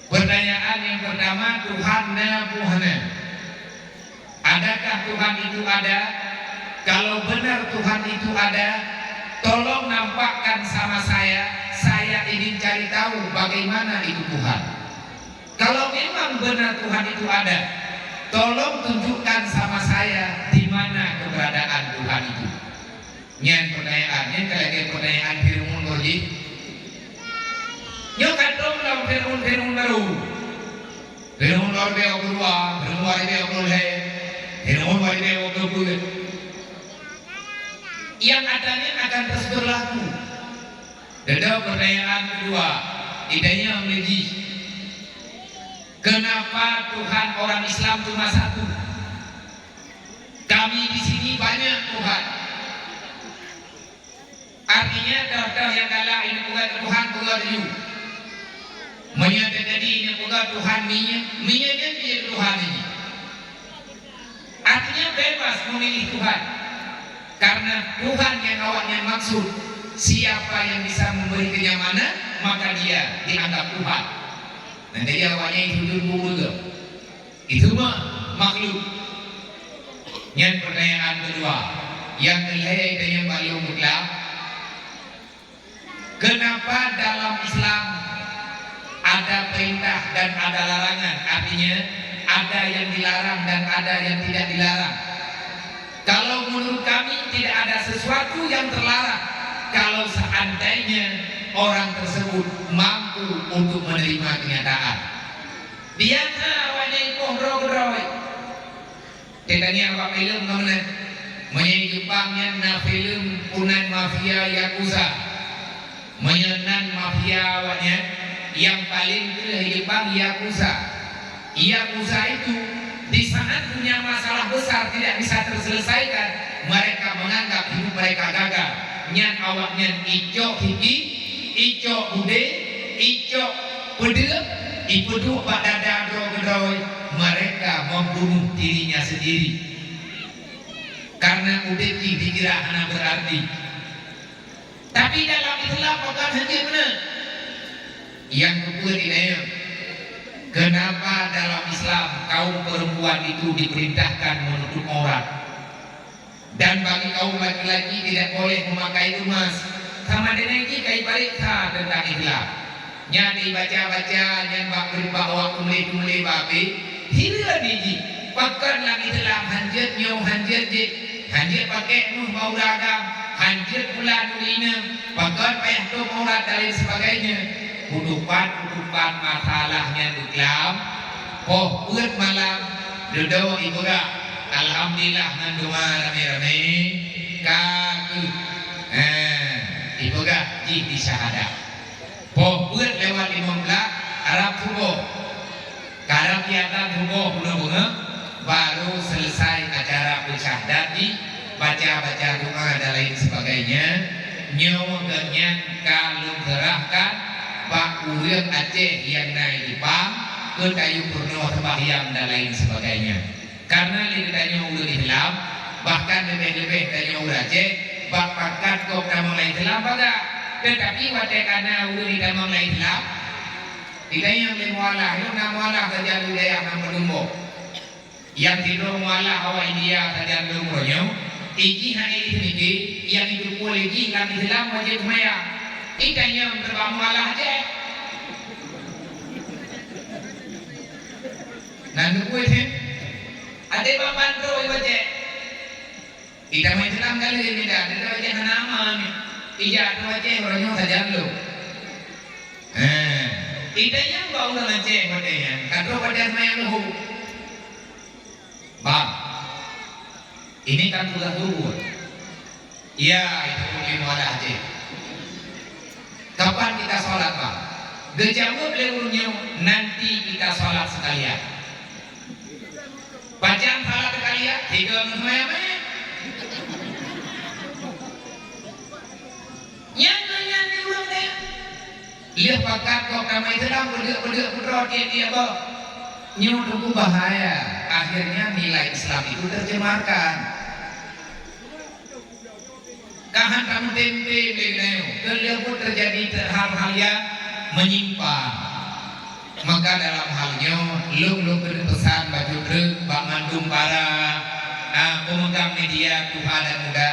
Pertanyaan yang pertama, Tuhan na peue hana? Adakah Tuhan itu ada? Kalau benar Tuhan itu ada, tolong nampakkan sama saya, saya ingin cari tahu bagaimana itu Tuhan. Kalau memang benar Tuhan itu ada, tolong tunjukkan sama saya di mana keberadaan Tuhan itu. Nyan pertanyaan, nyan ka lagèe pertanyaan Fir'aun lom jih. Nyoe ka trok lam Fir'aun, Fir'aun baru. Fir'aun dua ribèe dua puluh dua, Fir'aun dua ribèe dua puluh lhèe, Fir'aun dua ribèe dua puluh peuet. Yang adanya akan terus berlaku. Dudoe pertanyaan kedua, ditanya lé jih, kenapa Tuhan orang Islam cuma satu? Kami di sini banyak Tuhan. Artinya, toh-toh nyang galak inong peugah Tuhan, peugah laju. Meunyoe teukeudi inong peugah Tuhan minyeuk, minyeuk nyan jeuet Tuhan nyan. Artinya bebas memilih Tuhan. Karena Tuhan yang awaknyan maksud, siapa yang bisa memberi kenyamanan, maka dia dianggap Tuhan. Nah, jadi awaknyan itu dulu. Itu mah makhluk. Nyan pertanyaan kedua. Yang kelhèe tanyong bak lôn mutlak. Kenapa dalam Islam ada perintah dan ada larangan? Artinya, ada yang dilarang dan ada yang tidak dilarang. Kalau seandainya orang tersebut mampu untuk menerima kenyataan. Biasa awaknyan ipoh droe keudroe. Teuka nyan bak filem ka meunan. Meunyoe Jepang nyan na filem punan mafia Yakuza. Meunyoe nan mafia awaknyan, nyang paleng kreueh di Jepang Yakuza. Yakuza itu, di saat punya masalah besar tidak bisa terselesaikan, mereka menganggap hidup mereka gagal. Nyan awaknyan icok hiki, icok budé, icok peudeuek, ipeuduek bak dada droe keudroe, mereka membunuh dirinya sendiri. Karena udeb jih dikira hana berarti. Tapi dalam Islam bukan hanya benar. Yang kedua di dalam, kenapa dalam Islam kaum perempuan itu diperintahkan menutup aurat? Dan bagi kaum laki-laki tidak boleh memakai emas. Sama dengan jih ka ipareksa tentang Islam. Nyan ibaca-baca nyan bak, bak awak peumuléh-peumuléh bak abéh, hireuen jih. Pakon lam Islam hanjeuet nyoe, hanjeuet jih, hanjeuet pakék meuh bak ureueng agam, hanjeuet pula nuri inong, pakon payah tôp aurat dan lain sebagainya. Kutupat-kutupat masalah nyan beuklam, poh peuet malam, dudoe ipeugah, alhamdulillah ngon doa ramé-ramé, ka keuh, eh, ipeugah jih di syahadat. Poh peuet lewat limong blah, rab suboh. Karab di atan suboh bunoe beungoh, baru selesai acara peusyahdat jih, baca-baca doa dan lain sebagainya. Nyoe geuh nyan ka lôn seurahkan bak ureueng Aceh nyang na i Jepang, keu tayue peurunoe seumbahyang dan lain sebagainya. Karena lé geutanyoe ureueng Islam, bahkan leubeh-leubeh tanyoe ureueng Aceh, bak pakat gob tamong lam Islam pakat. Teutapi watée ka na ureueng jitamong lam Islam, di dayah lé mualah, nyoe na mualah sajan di dayah na meudumbok. Nyang sidroe mualah awak India sajan lôn uroe nyoe, ijih hana jih mike, nyang jiteupeue lé jih lam Islam wajéb seumayang. Itanyong teubang mualah Aceh. Na neupue sih? Até bang bandro ibaca. Itamong Islam ka lheueh mida, teuka Aceh hana aman. Ija tu Aceh uroe nyoe sajan lôn. Eh, itanyong bak ureueng Aceh watée nyan, ka trok watée seumayang leuhô. Bang, ini kan tugas guru. Ya, itu mungkin mualah Aceh. Kapan kita sholat, Bang? Geujaweueb lé ureueng nyoe, nanti kita sholat sekalian. Pajan salat teuka liat, tiga ngon seumayang mé. Nyan ngon nyan di ureueng deh. Lheueh pakat gob tamong Islam, peudeuek-peudeuek putroe tieb-tieb boh. Nyoe teungku bahaya. Akhirnya nilai Islam itu tercemarkan. Ka han tameutem-tem lé geutanyoe, keu lheueh buet teujadi hal-hal nyang meunyimpang. Maka dalam hal nyoe, lôn, lôn keuneuk peusan bacut treuk bak mandum para, a, peumeugang media tuha dan muda,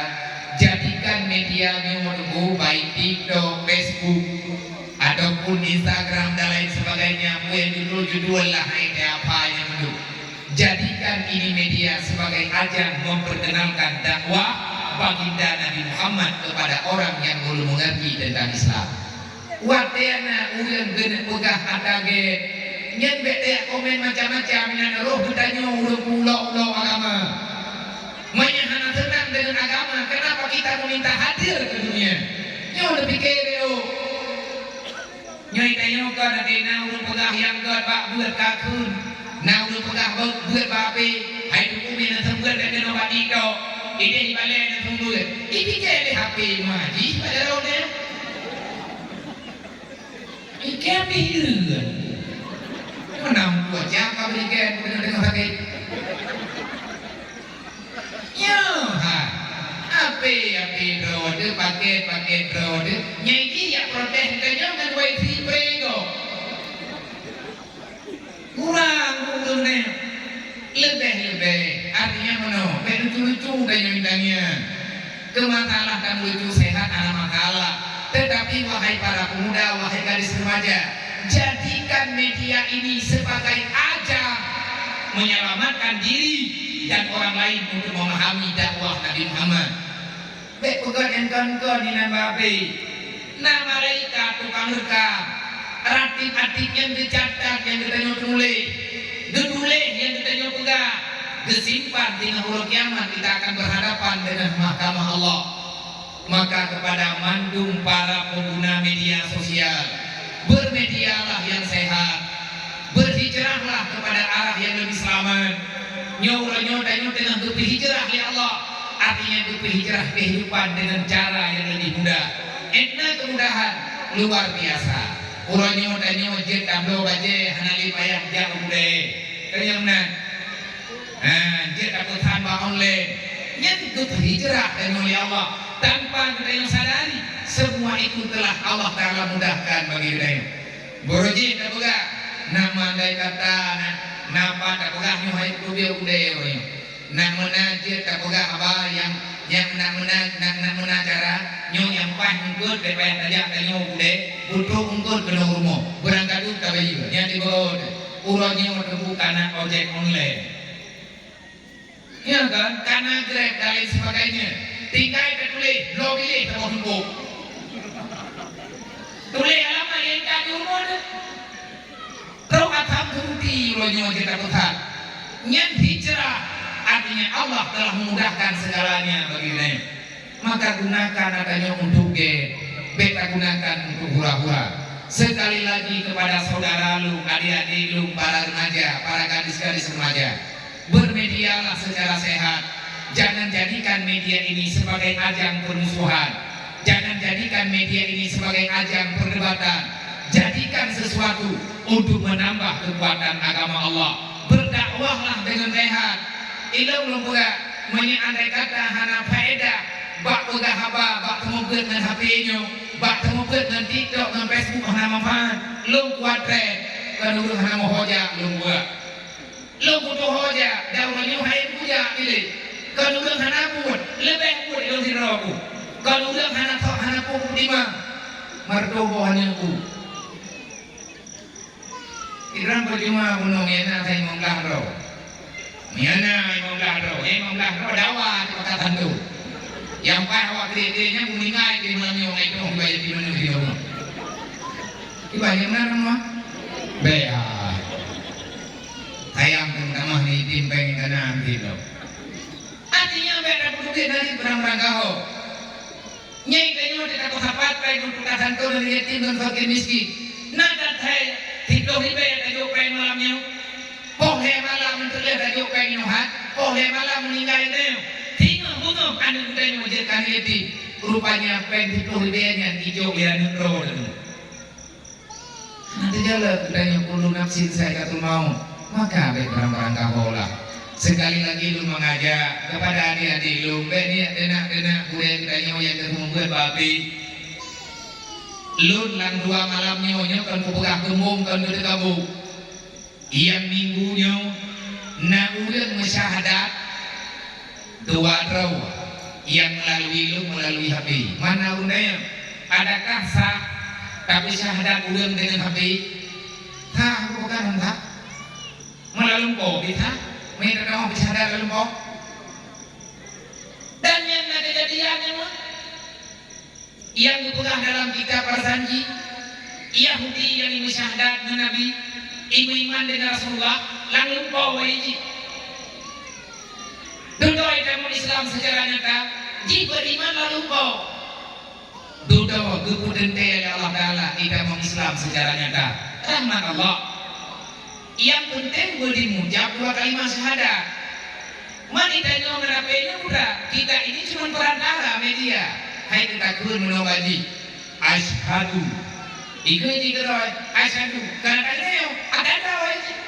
jadikan media nyoe teungku, baik TikTok, Facebook, ataupun Instagram dan lain sebagainya, peue nyang judul-judul lah hai teuh apa nyang mandum. Jadikan ini media sebagai ajang memperkenalkan dakwah Baginda Nabi Muhammad kepada orang yang belum mengerti tentang Islam. Watée na ureuëng geuneuk peugah ata gét, nyan bék tajak komen macam-macam, inan roh geutanyoe ureuëng ulok-ulok agama. Meunyoe hana seunang deungon agama, kenapa kita meminta hadir ke dunia? Nyoe neupiké bék. Nyoe tanyoe kon até na ureuëng peugah nyang gét bak beuet ka kheun, na ureuëng peugah bak beuet bak apé, hai teungku meunan seumeubeuet ka keunoe bak TikTok, idéh ibalée na seumeubeuet. Ipike lé HP ma jih bak jaroe nyan. Ikém pih hireuen. Meunang buet jak ka beulikén keuneuk deungoe sakét. Nyoe ha, apé-apé droe teuh, pakét-pakét droe teuh, nyang jih jak protes geutanyoe ngon wifi prego. Kurang ureuëng nyan. Leubeh-leubeh, artinya meunoe, bék lucu-lucu tanyoe-tanyoe. Keu masalah dan lucu sehat hana masalah. Tetapi wahai para pemuda, wahai gadis remaja, jadikan media ini sebagai ajang menyelamatkan diri dan orang lain untuk memahami dakwah Nabi Muhammad. Bék peugét nyang kon-kon inan bak api. Na malaikat tukang reukam, ratib-atib nyang geucatat nyang geutanyoe tuléh, geutuléh nyang geutanyoe peugah, geusimpan teungoh uroe kiamat kita akan berhadapan dengan mahkamah Allah. Maka kepada mandum para pengguna media sosial, bermedialah yang sehat, berhijrahlah kepada arah yang lebih selamat. Nyoe uroe nyoe tanyoe teungoh geupeuhijrah lé Allah, artinya geupeuhijrah kehidupan dengan cara yang lebih mudah. Étna kemudahan luar biasa. Uroe nyoe tanyoe jeuet tabloe bajée hana lé payah jak u keudée. Tanyoe meunan. Ha, jeuet tapeusan bak online. Nyan geupeuhijrah tanyoe lé Allah. Tanpa geutanyoe sadari, semua itu telah Allah Taala mudahkan bagi geutanyoe. Boro jih tapeugah, na meundai kata na, na pat tapeugah nyoe hai peuteubiet udée uroe nyoe. Na meunan jeuet tapeugah haba nyang, nyang na meunan, na, na meunan cara nyoe nyang paih eungkôt daripada tajak tanyoe udée, putôh eungkôt keunoe rumoh, beurangkaduek tabayeue. Nyan dibawa uroe nyoe teupeu kana ojek online. Ya kan? Kana Grab dan lain sebagainya. Tinggai tatuléh, bloe biléh saboh tumpôk. Tuléh alamat nyang ka di rumoh teuh. Trok atam turuti uroe nyoe jeuet tapeusan. Nyan hijrah, artinya Allah telah memudahkan segalanya bagi geutanyoe. Maka gunakan atra nyoe untuk gét, bék tagunakan untuk hura-hura. Sekali lagi kepada saudara lôn, adik-adik lôn, para remaja, para gadis-gadis remaja, bermedialah secara sehat. Jangan jadikan media ini sebagai ajang permusuhan. Jangan jadikan media ini sebagai ajang perdebatan. Jadikan sesuatu untuk menambah kekuatan agama Allah. Berdakwahlah dengan sehat. Ilôn lôn peugah, meunyoe andai kata hana faedah bak peugah haba, bak teumeubeuet ngon H P nyoe, bak teumeubeuet ngon TikTok, ngon Facebook hana manfaat, lôn kuat treb, keu ureuëng hana meuho jak lôn buet. Lôn putôh ho jak, dan uroe nyoe hai kujak biléh. Kon ureuëng hana buet, leubeh buet lôn sidroe ku. Kon ureuëng hana thok hana peutimang, meureutoh boh aneuk ku. Ibrahim peujuma bunoe miana sai limong blah droe. Miana limong blah droe, limong blah droe dawa di mata tantu. Nyang paih awak kiri-kiri nyan meuninggai di malam nyoe ngai tong dibayar di mana di rumah. Dibayar mana rumah? Bea. Sayang pun tamah ni tim peng kanan gitu. Artinya beda putih dari perang-perang gaho. Nyai tanyoe teuka sapat péng untuk tasanto dan yatim dan fakir miskin. Na that hai siploh ribèe tajok péng malam nyoe. Poh lhèe malam meuteuléh tajok péng nyoe hat, poh lhèe malam meuninggai nyoe. Singoh beungoh aneuk geutanyoe jeuet ka yatim. Rupanya péng siploh ribèe nyan ijok lé aneuk droe teuh. Hana teujalak geutanyoe kullu nafsin za'iqatul maut, maka bék barang-barang gaho lah. Sekali lagi lôn mengajak kepada adik-adik lôn, bék niet teunak-teunak gurèe geutanyoe nyang geuteumeubeuet bak api. Lôn lam dua malam nyoe, nyoe kon kupeugah geumbông, kon keuteukabông. Nyang minggu nyoe na ureueng meusyahadat dua droe nyang meulalui lôn meulalui H P. Mana ureueng nyan? Adakah sah tapeusyahadat ureueng deungon H P? Sah bukan sah? Meulalui po bisa? Meulalui po? Dan nyan na keujadian nyoe. Nyang geupeugah dalam kitab Barsanji, Yahudi nyang imeusyahdat ngon Nabi, imeuiman deungon Rasulullah, lam lumpoe wahe jih. Dudoe tamong Islam seucara nyata, jih beriman lam lumpoe. Dudoe geupeuteuntèe lé Allah Taala itamong Islam seucara nyata. Rahmat Allah. Nyang peunteng beudimujab dua kalimah syahadat. Man itanyoe ngon H P nyoe mudah, kita ini cuma perantara media. Hai teutakheun meunoe bak jih, "Asyhadu." Ikheun jih keudroe, "Asyhadu." Kana tanyoe, ada droe jih.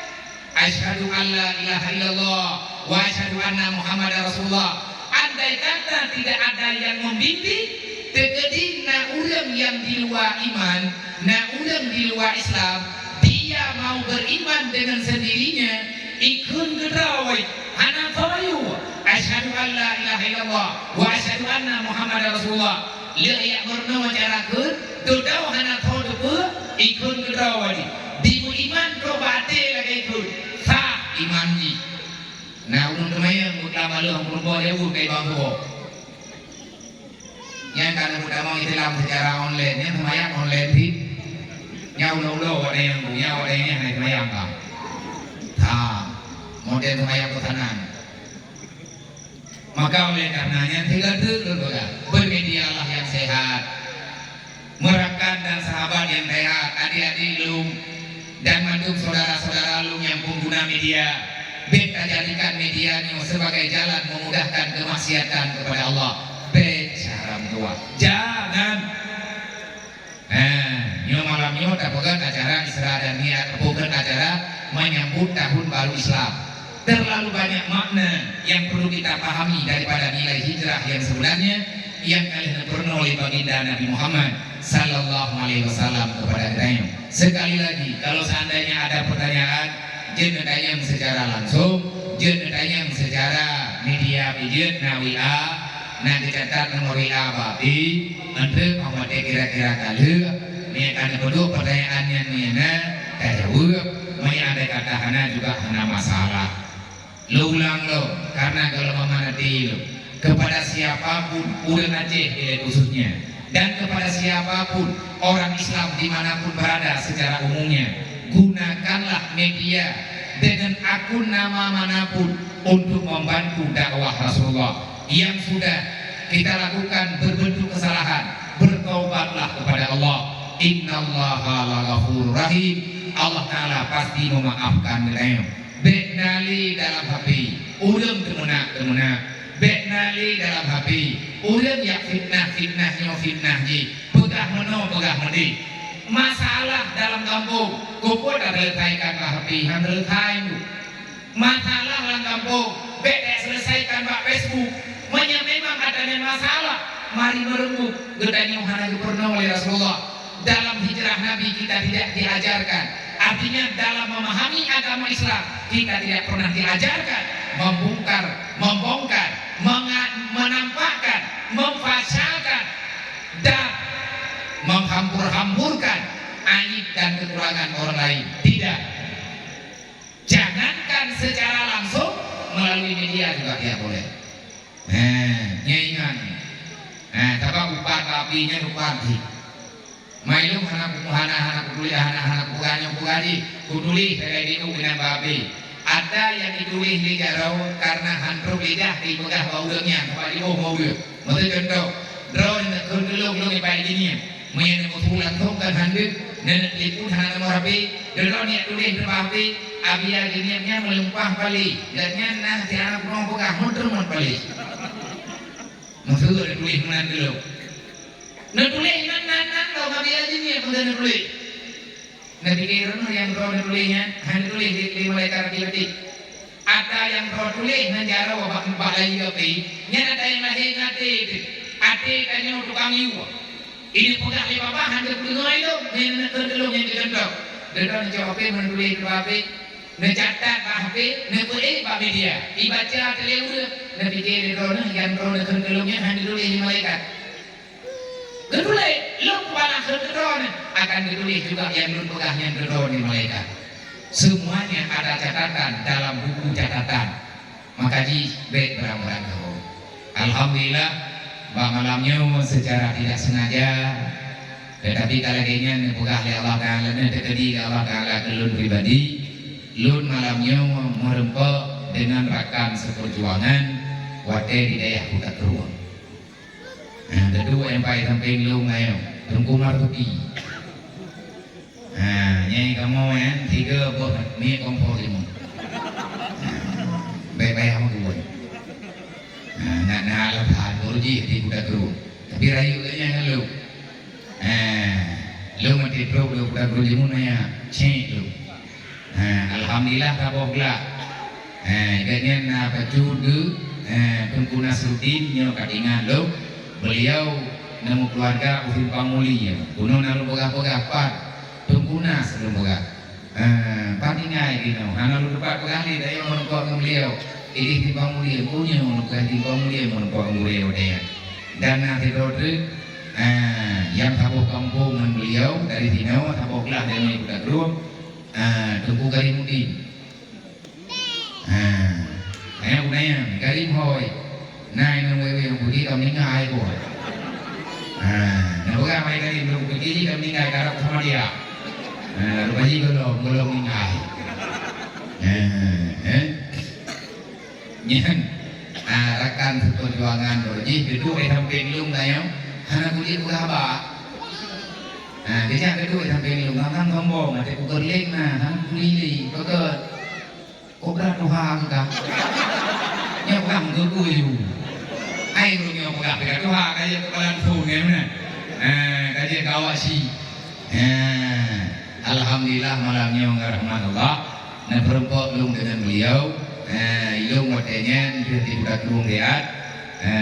"Asyhadu an la ilaha illallah wa asyhadu anna Muhammadar Rasulullah." Andai kata tidak ada yang membimbing, teukeudi na ureueng nyang di luwa iman, na ureueng di luwa Islam, dia mau beriman dengan sendirinya, ikheun keudroe, hana peue, "Asyhadu an la ilaha illallah wa asyhadu anna Muhammadar Rasulullah." Lheueh jak meurunoe cara kheun, dudoe hana peue teupeue, ikheun keudroe jih. Dimeuiman trok bak até lagèe kheun, sah iman jih. Na ureueng teumayang beukalon lheueh meurumpok jaweueb keu bang tuwoe. Nyan ka neupeutamong Islam secara online, nyan seumayang online cit. Nyan ulo-ulo awak nyan, nyan awak nyan hana seumayang ka. Ha, model seumayang peusanan. Maka oleh karena nyan, sigoe teuk lôn peugah, bermedialah yang sehat. Meurakan dan sahabat yang sehat, adik-adik lôn, dan mandum saudara-saudara lôn nyang pun guna media. Bèk tajadikan media nyoe sebagai jalan memudahkan kemaksiatan kepada Allah. Bèk, haram tuha. Jangan. Nah, nyoe malam nyoe tapeugöt acara Isra dan Mi'raj, peugöt acara menyambut tahun baru Islam. Terlalu banyak makna yang perlu kita pahami daripada nilai hijrah yang sebenarnya yang ka lheueh neupeurunoe oleh Baginda Nabi Muhammad sallallahu alaihi wasallam kepada geutanyoe. Sekali lagi, kalau seandainya ada pertanyaan, jeuet neutanyong secara langsung, jeuet neutanyong secara media pih jeuet, na W A, na geucatat nomor W A bak pih, enteuk óh watèe kira-kira ka lheueh, meunyo ka neupeuduek pertanyaan nyan meunyo na, tajaweueb, meunyo andai kata hana juga hana masalah. Lôn ulang lom, karena gohlom manati lom. Kepada siapapun, ureueng Aceh ilèe khususnya, dan kepada siapapun orang Islam di mana pun berada secara umumnya, gunakanlah media dengan akun nama manapun untuk membantu dakwah Rasulullah yang sudah kita lakukan berbentuk kesalahan. Bertaubatlah kepada Allah. Innallaha laghafurur rahim. Allah Ta'ala pasti memaafkan geutanyoe. Bèk na lé dalam H P, ureueng teumeunak-teumeunak. Bèk na lé dalam H P, ureueng jak fitnah-fitnah nyoe fitnah jih, peugah meunoe peugah meudéh. Masalah dalam gampông, keupeue taseuleusaikon bak H P, han seuleusoe. Masalah lam gampông, bèk taseuleusaikon bak Facebook. Meunyo memang ada nyan masalah, mari meureumbuk. Geutanyoe hana geupeurunoe lé Rasulullah. Dalam hijrah Nabi kita tidak diajarkan. Artinya, dalam memahami agama Islam, kita tidak pernah diajarkan membongkar, membongkar, menga-, menampakkan, memfasyalkan, dan menghambur-hamburkan aib dan kekurangan orang lain. Tidak. Jangankan secara langsung, melalui media juga tidak boleh. Heh, nyan ingat. Heh, sabab upat bak H P nyan upat jih. Mai lôn hana ku-, hana, hana kutuléh, hana, hana kupeugah nyoe peugah jih. Kutuléh sagai di u inan bak H P. Ata nyang jituléh lé jaroe karena han trok lidah jipeugah bak ureueng nyan, sabab jiôh ngon ureueng. Meuseue cuntoh, droeneuh neukheun keu lôn, lôn ibarat jih nyan. Meunyo neumeusu langsong kan han deuh, neuneuk telepon hana nomor H P, droeneuh neujak tuléh nibak H P, Abia Junior nyan meulumpah paléh, gobnyan na si aneuk bunoe peugah meuteumon paléh. Meuseue neutuléh meunan keu lôn. Neutuléh nan, nan, nan lom Abia Junior peugah neutuléh. Neupike droeneuh nyang droeneuh tuléh nyan, hana neutuléh lé, lé malaikat rapi-rapi. Ata nyang droe tuléh nan jaroe bak, bak layie H P, nyan ata nyang lahé ngon até teuh. Até tanyoe tukang yue. Ineuk peugah lé babah han teupeue deungoe lom, nyan neukheun keu lôn nyang keucuntoh. Droeneuh neucok H P, meunan tuléh bak H P, neucatat bak H P, neupeuék bak media. Ibaca teuh lé ureueng, neupike lé droeneuh nyang droeneuh kheun keu lôn nyan han neutuléh lé malaikat. Geutuléh, lôn peubalaih keu droeneuh, akan geutuléh juga nyang lôn peugah nyan keu droeneuh malaikat. Semuanya ada catatan dalam buku catatan. Maka jih bèk beurang-beurang keu. Alhamdulillah, bak malam nyoe secara tidak sengaja, tetapi ka lagèe nyan neupeugah lé Allah Ta'ala, neuteukadi lé Allah Ta'ala keu lôn pribadi, lôn malam nyoe meureumpok deungon rakan seperjuangan watèe di dayah Kuta Krueng. Nah, geuduek nyang paih sampéng lôn nyoe, Teungku Marzuki. Nah, nyan kamoe nyan, tiga boh miet kompor timun. Nah, bèk payah meukeubon. Nah, na, na alasan baru jih di Kuta Krueng. Tapi rayeuk geuh nyan ngon lôn. Nah, lôn meuti trok lôn Kuta Krueng timun nyan, cit lôn. Ha, alhamdulillah saboh glah. Ha, gobnyan na bacut geuh, ha, Teungku Nasruddin nyoe ka teuingat lôn. Beliau neumeukeuluwarga u Simpang Mulia. Bunoe na lôn peugah-peugah pat Teungku Nas lôn peugah. Ha, pat tinggai jinoe. Hana lôn teupat peugah lé, tanyoe meurumpok ngon beliau. Idéh Simpang Mulia, meunyoe lôn peugah Simpang Mulia meurumpok ngon beliau nyan. Dan na sidroe treuk, ha, nyang saboh gampông ngon beliau dari sinoe, saboh glah dari Kuta Krueng. Ah, Teungku Karimuddin. Ah, ayah bunayang, Karim hôi. Nah, inong wewe yang putih kau meninggal ai boh. Ha, na peugah mai tadi, belum kupikir jih ka meuninggai, ka rab sama dia. Ha, rupa jih gohlom, gohlom meuninggai. Ha, eh. Nyan, ha, rakan seupeurjuangan droe jih, dudoe di sampéng lôn tanyoe, hana kujeuet peugah haba. Ha, geujak dudoe di sampéng lôn, ngon sombong, até kugeurleng na, hana kujeuet lé, pakon. Kobra tuha engka. Nyoe urang geugui ju. Hai ureueng nyoe peugah, peugah tuha, ka jeuet keu balan phon nyan meunan. Ha, ka jeuet keu awak si. Ha, alhamdulillah malam nyoe ngon rahmat Allah, na peurumpok lôn deungon beliau. Ha, ilôn watée nyan deuh di Kuta Krueng Riyadh. Ha,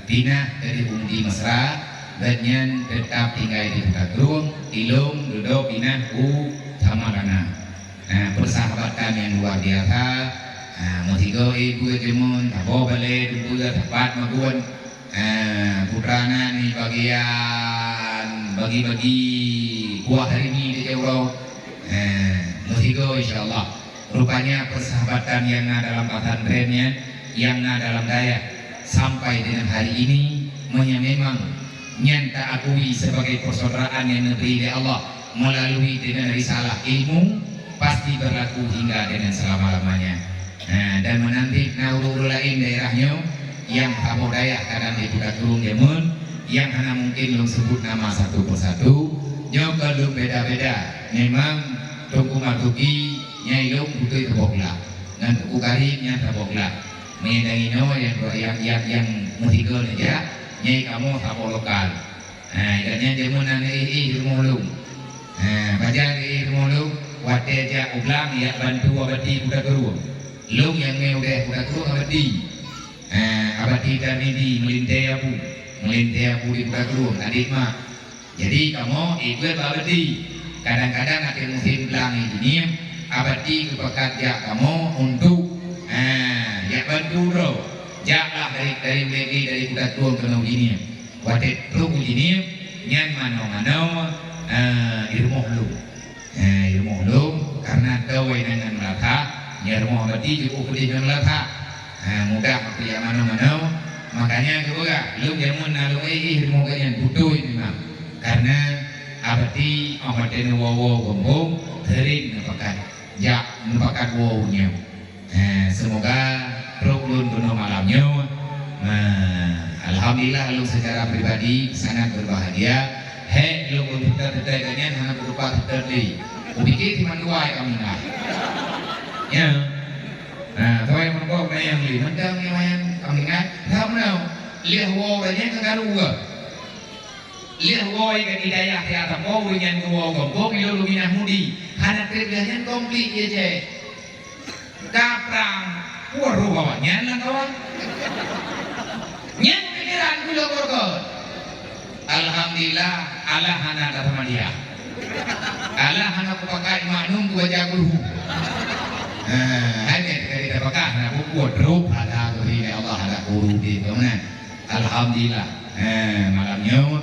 pinah dari Bumdi Mesra, dan nyan tetap tinggai di Kuta Krueng, ilôn dudoe pinah u Samarana. Ha, persahabatan yang luar biasa. Ha, meusigoe ibu jameun, saboh balée dupeue, sapat magun. Ha, putra na ni bagian bagi-bagi kuah hari ni di Jawa. Ha, meusigoe insya Allah. Rupanya persahabatan yang na dalam pesantren nyan, yang na dalam dayah sampai dengan hari ini, meunyo memang nyan taakui sebagai persaudaraan yang neubri lé Allah melalui dengan risalah ilmu, pasti berlaku hingga dengan selama-lamanya. Ha, dan meunanti na ureueng-ureueng laén daerah nyoe nyang saboh dayah kadang di Kuta Krueng jameun nyang hana mungkin lôn sebut nama satu persatu, nyoe ka lôn beda-beda. Memang Teungku Marzuki nyang ilôn beutôi saboh glah, ngon Teungku Karim nyang saboh glah. Meunyo nyang inoe nyang, nyang, nyang, nyang meusigoe neujak, nyang kamoe saboh lokal. Ha, gobnyan jameun na éh-éh di rumoh lôn. Ha, pajan éh di rumoh lôn, watée jak u blang jak bantu Abati Kuta Krueng. Lôn nyang mé udeh Kuta Krueng Abati. Ha, Abati Tarmidi meulintée Abu, meulintée Abu di Kuta Krueng, adik mak. Jadi kamoe ikot bak Abati. Kadang-kadang até musém blang nyan, Abati geupakat jak kamoe untuk, ha, jak bantu droe. Jaklah dari, dari Blegé, dari Kuta Krueng keunoe u Jeunieb. Watée trok u Jeunieb, nyan manoe-manoe, eh, di rumoh lôn. Eh, di rumoh lôn, karena dawai nyan ngon meulata, nyan rumoh Abati jeuet u keudeh ngon meulata. Eh, mudah untuk jak manoe-manoe, makanya geupeugah, lôn jameun na lôn éh-éh di rumoh gobnyan, beutôi memang. Karena Abati, oh, watée neuwoe-woe gampông, sering neupakat, jak neupakat woe u nyoe. Eh, semoga trok lôn keunoe malam nyoe. Nah, alhamdulillah lôn secara pribadi sangat berbahagia. Hék lôn, lôn seutôt-seutôt gobnyan hana kutupat seutôt lé. Kupike si mandua ka meuninggai. Ya. Nah, soe nyang meurumpok na nyang lé. Mantong nyang laén ka meuninggai. Sabab meunoe, lheueh woe gobnyan ka karu geuh. Lheueh woe ka di dayah, ya, sapo ureueng nyan geuwoe gampông, ilôn luminah mudi. Hana treb lheueh nyan konflik, ya, ceh. Ka prang, waroh awak nyan lam kawan. Nyan pikiran keu lôn beureukat. Alhamdulillah, Allah hana taseumadiah. Allah hana kupakai maknum kubaca kulhu. Ha, hai nyan tadi tapakai, hana bubuet, rup ada tu ni Allah, ada guru di tu, nah. Alhamdulillah. Eh, malam nyoe,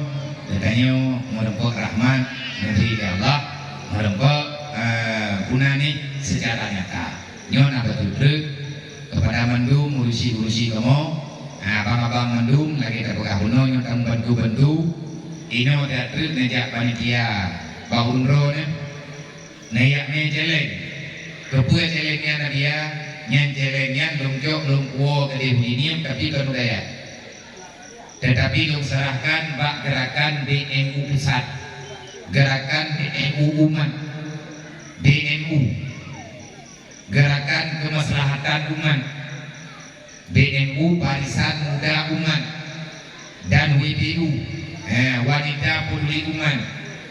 geutanyoe meureumpok rahmat dari Allah, meureumpok, eh, guna ni secara nyata. Nyoe na beutôi treuk kepada mandum urusi-urusi kamoe, eh, abang-abang mandum lagée tapeugah bunoe nyoe tameubantu-bantu. Inoe that treuk neujak panitia bak umroh nyoe. Neujak mé celeng. Keupeue celeng nyan, Nadia? Nyan celeng nyan lôn cok lôn puwoe keudeh u Jeunieb, tapi kon u dayah. Tetapi lôn serahkan bak gerakan B M U pusat, gerakan B M U umat, B M U, Gerakan Kemaslahatan Umat, B M U Barisan Muda Umat, dan W P U, eh, Wanita Peduli Umat,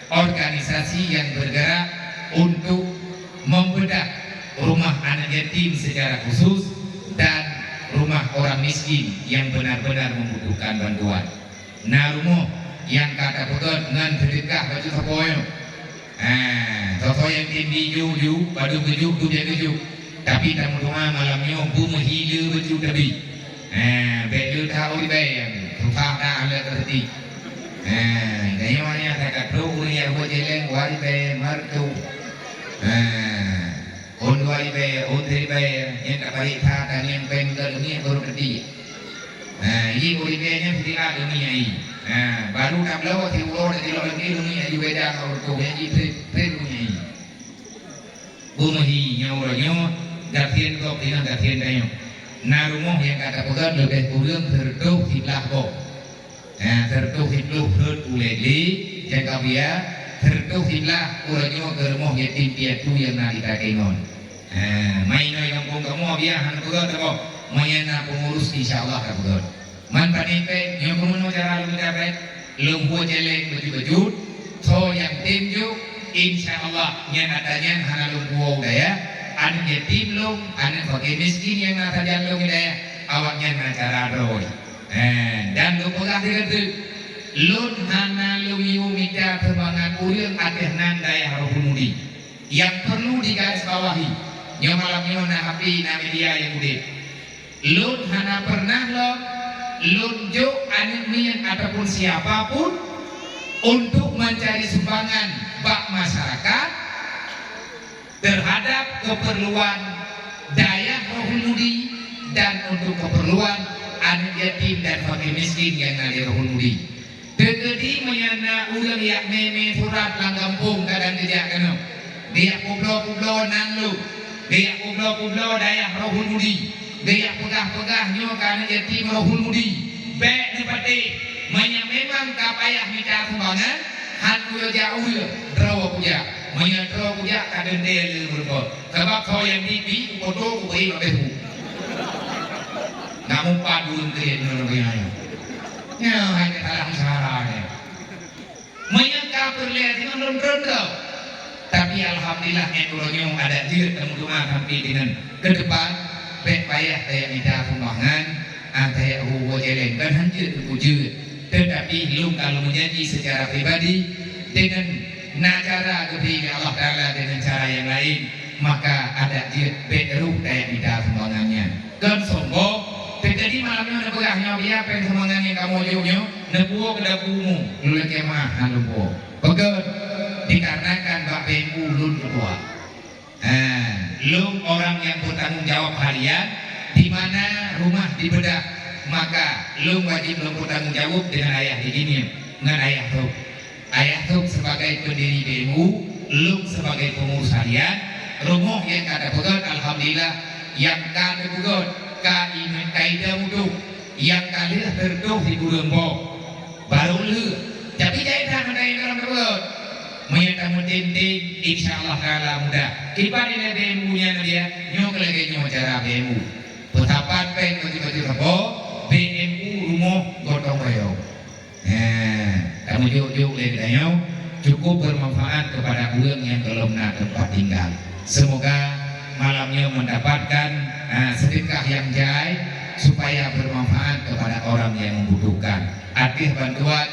organisasi yang bergerak untuk membedah rumah anak yatim secara khusus dan rumah orang miskin yang benar-benar membutuhkan bantuan. Na rumoh nyang ka tapeugét ngon seudeukah baju sapoe nyoe. Ha, soe-soe nyang tem jijok-jok, padub geujok, dum nyang geujok. Tapi tameudoá malam nyoe beumeuhi le baju tabi. Ha, bék le that u ribée, susah that lé reuzeki. Ha, tanyoe nyan that ka trok ureueng nyang buet jeleng, u ribée, meureutoh. Ha, ôn dua ribée, ôn siribée, nyan ka barék that, dan nyang péng ka leungét baru teutiek. Ha, jih u ribée nyan sitiap leungét ai. Ha, baru tabloe si uroe teutilok lagi, lôn ngieng aju beda ngon ureueng tueng, nyan jih treb, treb lôn ngieng. Beumeuhi nyoe uroe nyoe, gasien gob singoh gasien tanyoe. Na rumoh nyang ka tapeugöt leubeh kureueng sireutôh siblaih boh. Ha, sireutôh siploh rhot ulèe glé, nyang ka buya, sireutôh siblaih uroe nyoe keu rumoh yatim piatu nyang na di Takengon. Ha, ma inoe gampông kamoe biah hana peugöt saboh, meunyo na peungurus insya Allah tapeugöt. Man pane péng, nyoe keumeunyoe cara lôn mita péng, lôn buet céléng bacut-bacut, soe nyang tem jok, insya Allah nyan ata nyan hana lôn puwoe u dayah, aneuk yatim lôn, aneuk fakir miskin nyang na sajan lôn di dayah, awaknyan na cara droe. Eh, dan lôn peugah sigoe teuk, lôn hana lôn yue mita sumbangan ureueng ateueh nan dayah Rohul Mudi. Nyang perlu digarisbawahi, nyoe malam nyoe na H P, na media nyang udeb. Lôn hana pernah lom lôn jok aneuk miet ataupun siapa pun untuk mencari sumbangan bak masyarakat terhadap keperluan dayah Rohul Mudi dan untuk keperluan aneuk yatim dan fakir miskin nyang na di Rohul Mudi. Teukeudi meunyo na ureueng jak mè-mè surat lam gampông kadang geujak keunoe, geujak peubloe-peubloe nan lôn, geujak peubloe-peubloe dayah Rohul Mudi, geujak peugah-peugah nyoe keu aneuk yatim Rohul Mudi, bèk neupatéh. Meunyo memang ka payah mita sumbangan, han kujak ureueng, droe kujak. Meunyo droe kujak, ka teuntèe lé meureumpok. Sabab soe nyang bi-bi, kupoto, kubri, babeh bu. Nak mumpat ureueng keu nyoe, nyoe, nyoe. Nyoe hana salah cara nyoe. Meunyo ka peureulèe singoh lôn treun droe. Tapi alhamdulillah, nyan uroe nyoe adak jeuet tameudoa sampai deungon keudepan, bèk payah tajak mita sumbangan, ah, tajak hu-hu céléng, kon han jeuet teungku jeuet. Teutapi lôn ka lôn meujanji seucara pribadi, deungon na cara geubri lé Allah Taala deungon cara nyang laén, maka adak jeuet bèk rôh tajak mita sumbangan nyan. Kon sombong, teukeudi malam nyoe neupeugah nyoe, biya péng sumbangan nyang kamoe jok nyoe, neupuwoe keu dapu umu, lôn lakèe meu'ah hana lôn puwoe. Pakon? Dikarenakan bak B M U lôn ketua. Ha, lôn orang nyang bertanggung jawab harian, di mana rumah dibedah, maka lôn wajib lôn bertanggung jawab deungon ayah di dinie, ngon ayah trok. Ayah trok sebagai pendiri B M U, lôn sebagai pengurus harian, rumoh nyang ka tapeugöt, alhamdulillah, nyang ka tapeugöt, ka ime-, ka idong udong, nyang ka lheueh teureutôh di buleuen boh. Barô lheueh. Tapi jai that hana nyang ka lheueh tapeugöt. Meunyo tameutem-tem, insya Allah Taala mudah. Kiban ilèe B M U nyan dia, nyoe keu lagèe nyoe cara B M U. Peusapat péng bacut-bacut saboh, B M U rumoh gotong royong. Eh, kamu juk-juk lé geutanyoe cukup bermanfaat kepada ureueng nyang golom na teumpat tinggal. Semoga malam nyoe mendapatkan, eh, sedekah yang jai supaya bermanfaat kepada orang yang membutuhkan. Ateueh bantuan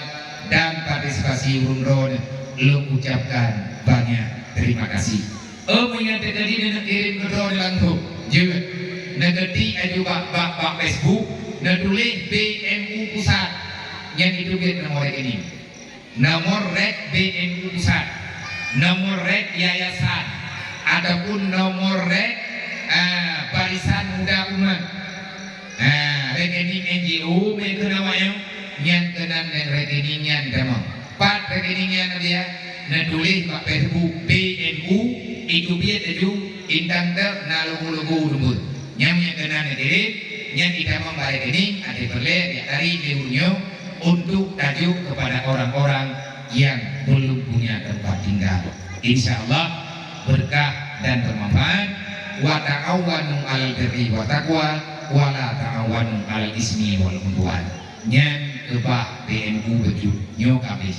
dan partisipasi ureueng droeneuh, lôn ucapkan banyak terima kasih. Oh, meunyo teukeudi neuneuk kirém keudroe langsung, jeuet. Neuketik aju bak, bak, bak Facebook, neutuléh B M U Pusat. Nyan itu biet nomor rekening. Nomor rek B M U Pusat, nomor rek yayasan, ataupun nomor rek, ah, Barisan Muda Umat. Ah, rekening N G O meukeuna awaknyan, nyan keunan ngon rekening nyan tamong. Pat rekening nyan, Nadia? Neutuléh bak Facebook B M U, itu biet laju, intang teuk na logo-logo dumbur. Nyang, nyang keunan neukirém, nyan itamong bak rekening, até peureulèe jak tarék lé ureueng nyoe untuk tajok kepada orang-orang yang belum punya tempat tinggal. Insya Allah berkah dan bermanfaat. Wa ta'awanu 'alal birri wa taqwa, wa la ta'awanu 'alal ismi wal 'udwan. Nyan keubah B M U beujeuet nyoe ka habéh.